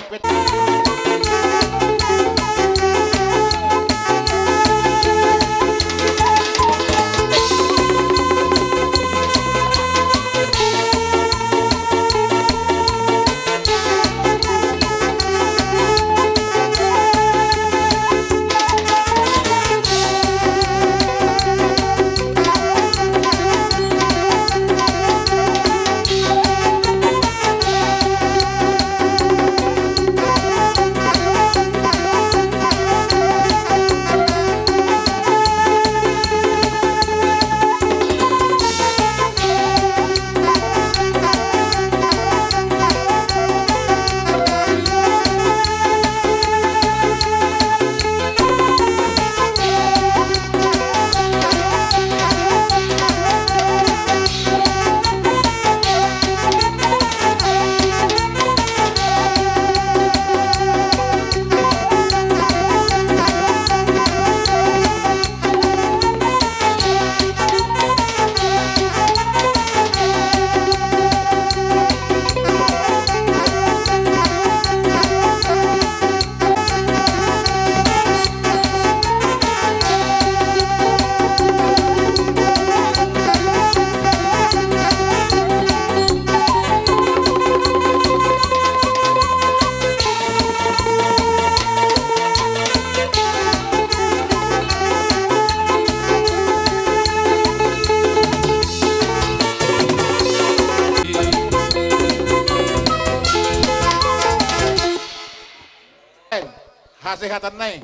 Hasehatan nai.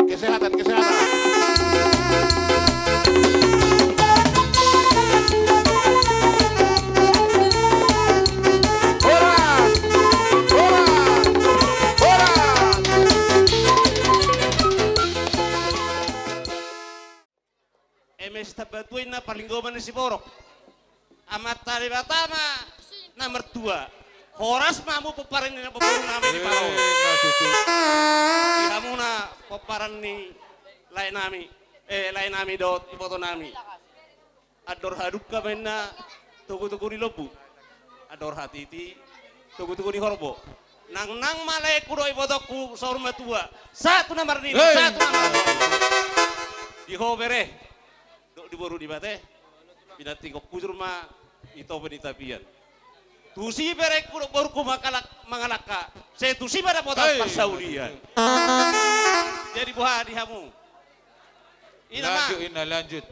Kesehatan, kesehatan. Horas! Horas! Horas! Eme sitambatua inna parlinggoman ni siborok. Amanta Debata ma na martua. Horas ma hamu pomparan ni na boru nami di Paro. Eh, na tutu. Di hamuna pomparan ni lae nami, eh, lae nami dohot iboto nami. Andor hadungka ma inna togu-togu ni lombu. Andor hatiti togu-togu ni horbo. Nangnang ma laengku dohot ibotongku saur matua. Sahat tu na marnini, eh, sahat tu na marnini. Di ho bere dohot di boru ni mate. Pinantikhon hujur ma di tope ni tapian. Tusi berengku dohot borungku mangalangka, sai tusi ma dapotan parsaulian. Jadi boha di hamu? Ina ma. Lanjut, ina, lanjut.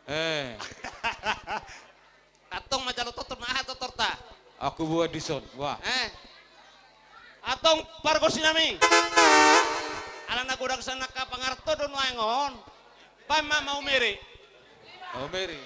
Eh. Antong manjalo tortor ma, aha tortorta? Aku buat dison, wah. Eh. Antong pargonsi nami. Ala na godang sian angka pangaranto do nuaeng on. Baen ma maumere. Maumere.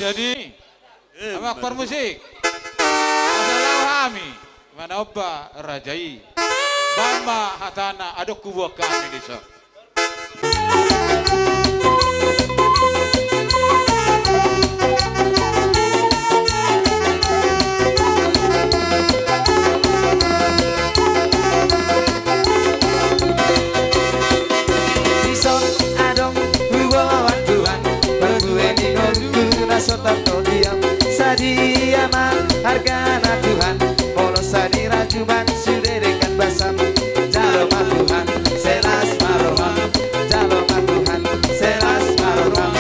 Jadi, eh, amang parmusik, asa laho hami manaon raja i. Baen ma hatana, adong hubuat hami dison. Dison adong huboan Tuhan, parbue ni ngolungku na so tartordiam. Sadia ma argana Tuhan, molo sai dirajum sude denggan basam. Jalo ma Tuhan, sai las ma roham. Jalo ma Tuhan, sai las ma roham.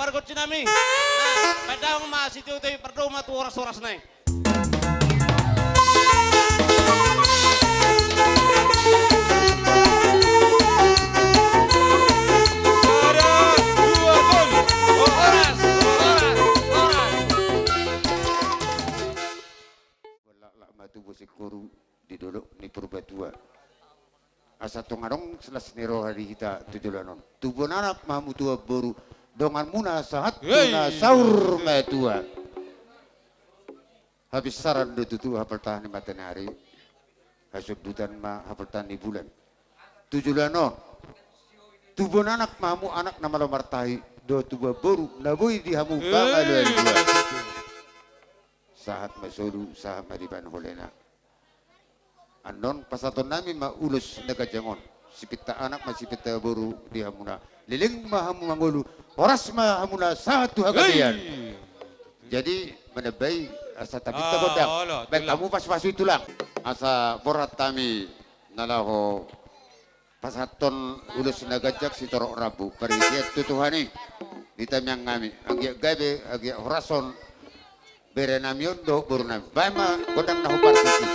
pargonsi nami. Padaong ma sitio-tio, pardongan ma tu horas-horas nai. Sada, dua, tolu. Horas, horas, horas. Laklak ma tubu singkoru di dolok ni Purbatua. Asa tong adong las ni roha di hita tu joloan on. Tubuan anak ma hamu tubuan boru, donganmuna sahat tu na saur matua. Hapinsaran do tutu hapaltahan ni mataniari, hasundutan ma hapaltahan ni bulan. Tu joloan on, tubuan anak ma hamu anak na malo martahi, dohot tubuan boru na boi di hamu pangaloan dua. Sahat ma solu, sahat ma dibaen holena. Annon pasahaton nami ma ulos na ganjang on. Sipinta anak ma sipinta boru di hamuna. Leleng ma hamu mangolu, horas ma hamuna sahat tu hagabean. Hei. Jadi manambai asa tapinta gondang. Baen hamu pasu-pasu i tulang. Asa borhat hami na laho pasahathon ulos na ganjang sitorop rambu, parisian tu Tuhan i. Di tangiang nami, anggiat gabe, anggiat horas on bere nami on dohot boru nami. Baen ma gondang na hombar tusi.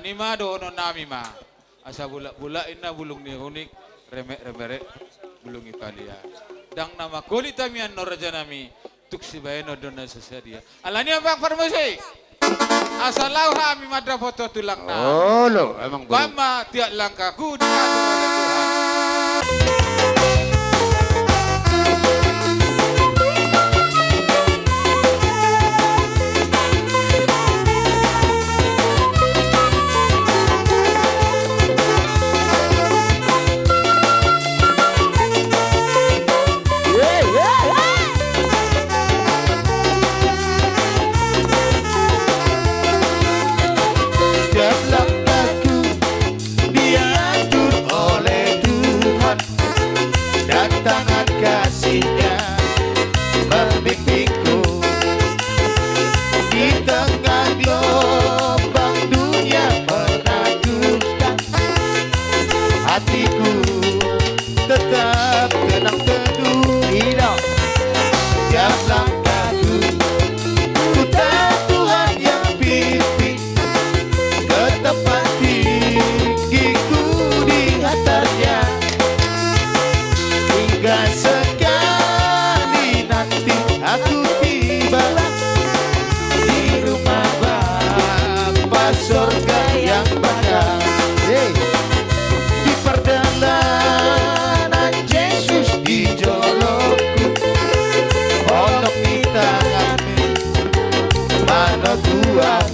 Ima dohonon nami ma. Asa bulak-bulak inna bulung ni hunik, remek-remerek bulung ni palian. Ndang na mangkolit hami annon raja nami, tung sibahenon do na sasadia. Alani i amang parmusik. Asa laho hami mandapothon tulang nami. Olo, amang boru. Baen ma tiap langkahku diatur oleh Tuhan. Tiap langkahku diatur oleh Tuhan, dan tangan kasih-Nya membimbingku. Di tengah gelombang dunia menakutkan, hatiku tetap tenang teduh. Tiap langkahku, ku tahu Tuhan yang pimpin, ke tempat tinggi ku dihantar-Nya. Hingga sekali nanti aku tiba di rumah Bapa sorga yang bangga. Hei. Di pardalanan Jesus di jolongku, holong ni tangan-Mu manoguhon.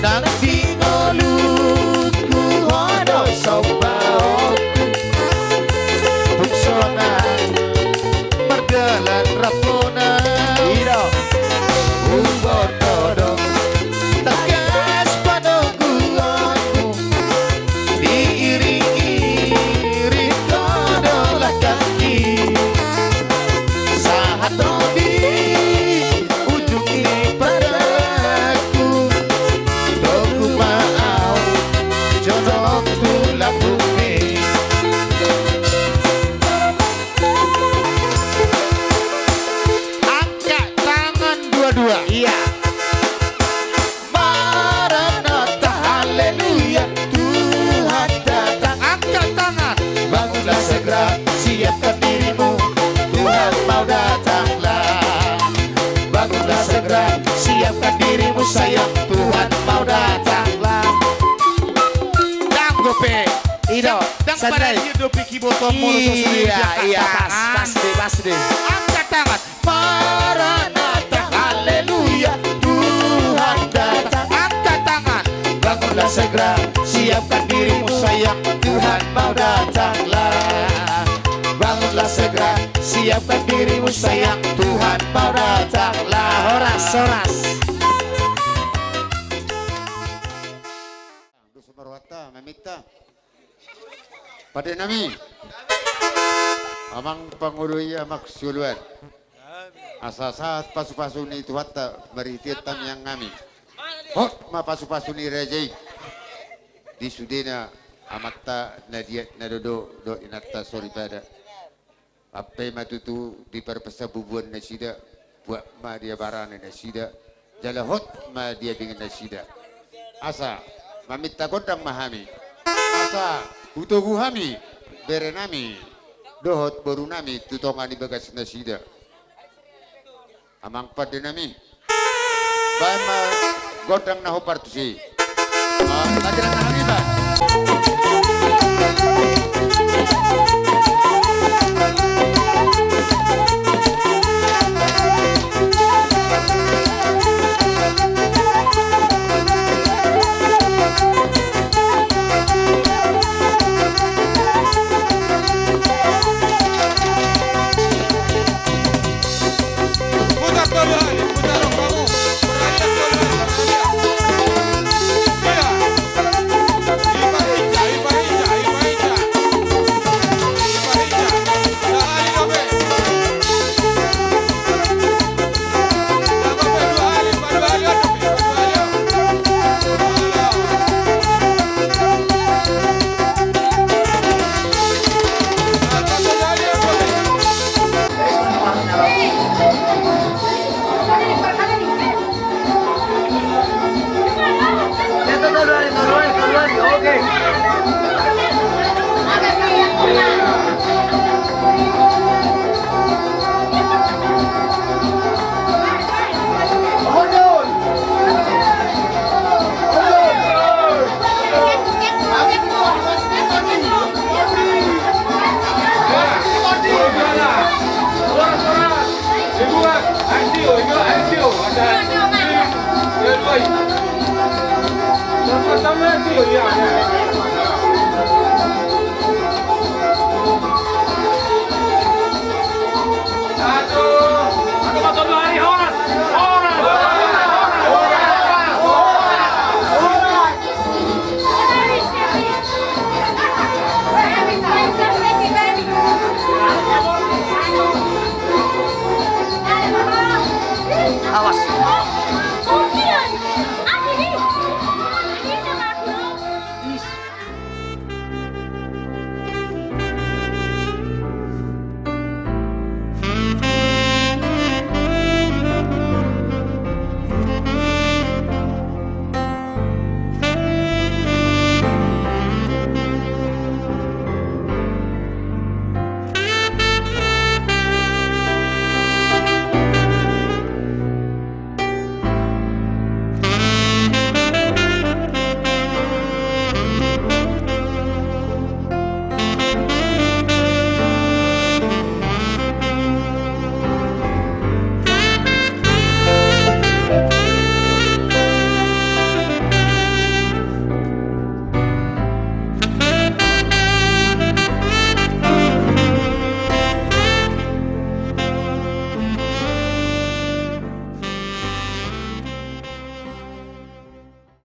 Nang di ngolungku, Ho do sombaonku. Tung sonang mardalan rap Ho nang, ido, umboto do tagas panoguhonmu. Diiring-iring Ho do langkahki, sahat ro di ujung ni pardalanan. Tonggu ma ahu jonok tu lambungmi. Angkat tangan dua-dua. Iya. Maranatha, haleluya, Tuhan datang. Angkat tangan. Bangunlah segera, siapkan dirimu, Tuhan mau datanglah. Bangunlah segera, siapkan dirimu sayang, Tuhan mau datanglah. Dang gope. Ido, dang sandai. Pada dia dope keyboard molo so sudah. Iya, iya, pas, pas deh, pas deh. Angkat tangan. Maranatha, haleluya, Tuhan datang. Angkat tangan. Bangunlah segera, siapkan dirimu sayang, Tuhan mau datanglah. Bangunlah segera, siapkan dirimu sayang, Tuhan mau datanglah. Horas, horas. Dos ma rohanta, maminta. Pande nami. Amang pangulu i, amang sioloan. Asa sahat pasu-pasu ni Tuhanta marhite tangiang nami. Hot ma pasu-pasu ni raja i. Di sudena amanta na liat na dodo dohot inanta soripada. Ampe ma tutu diparpasa bubuan nasida, buat ma dia barani nasida, jala hot ma dia bingan nasida. Asa maminta gondang ma hami, asa hutogu hami bere nami dohot boru nami tu tonga ni bagas nasida. Amang pande nami. Baen ma gondang na hombar tusi. Ah, lagi na hami ba. Awas,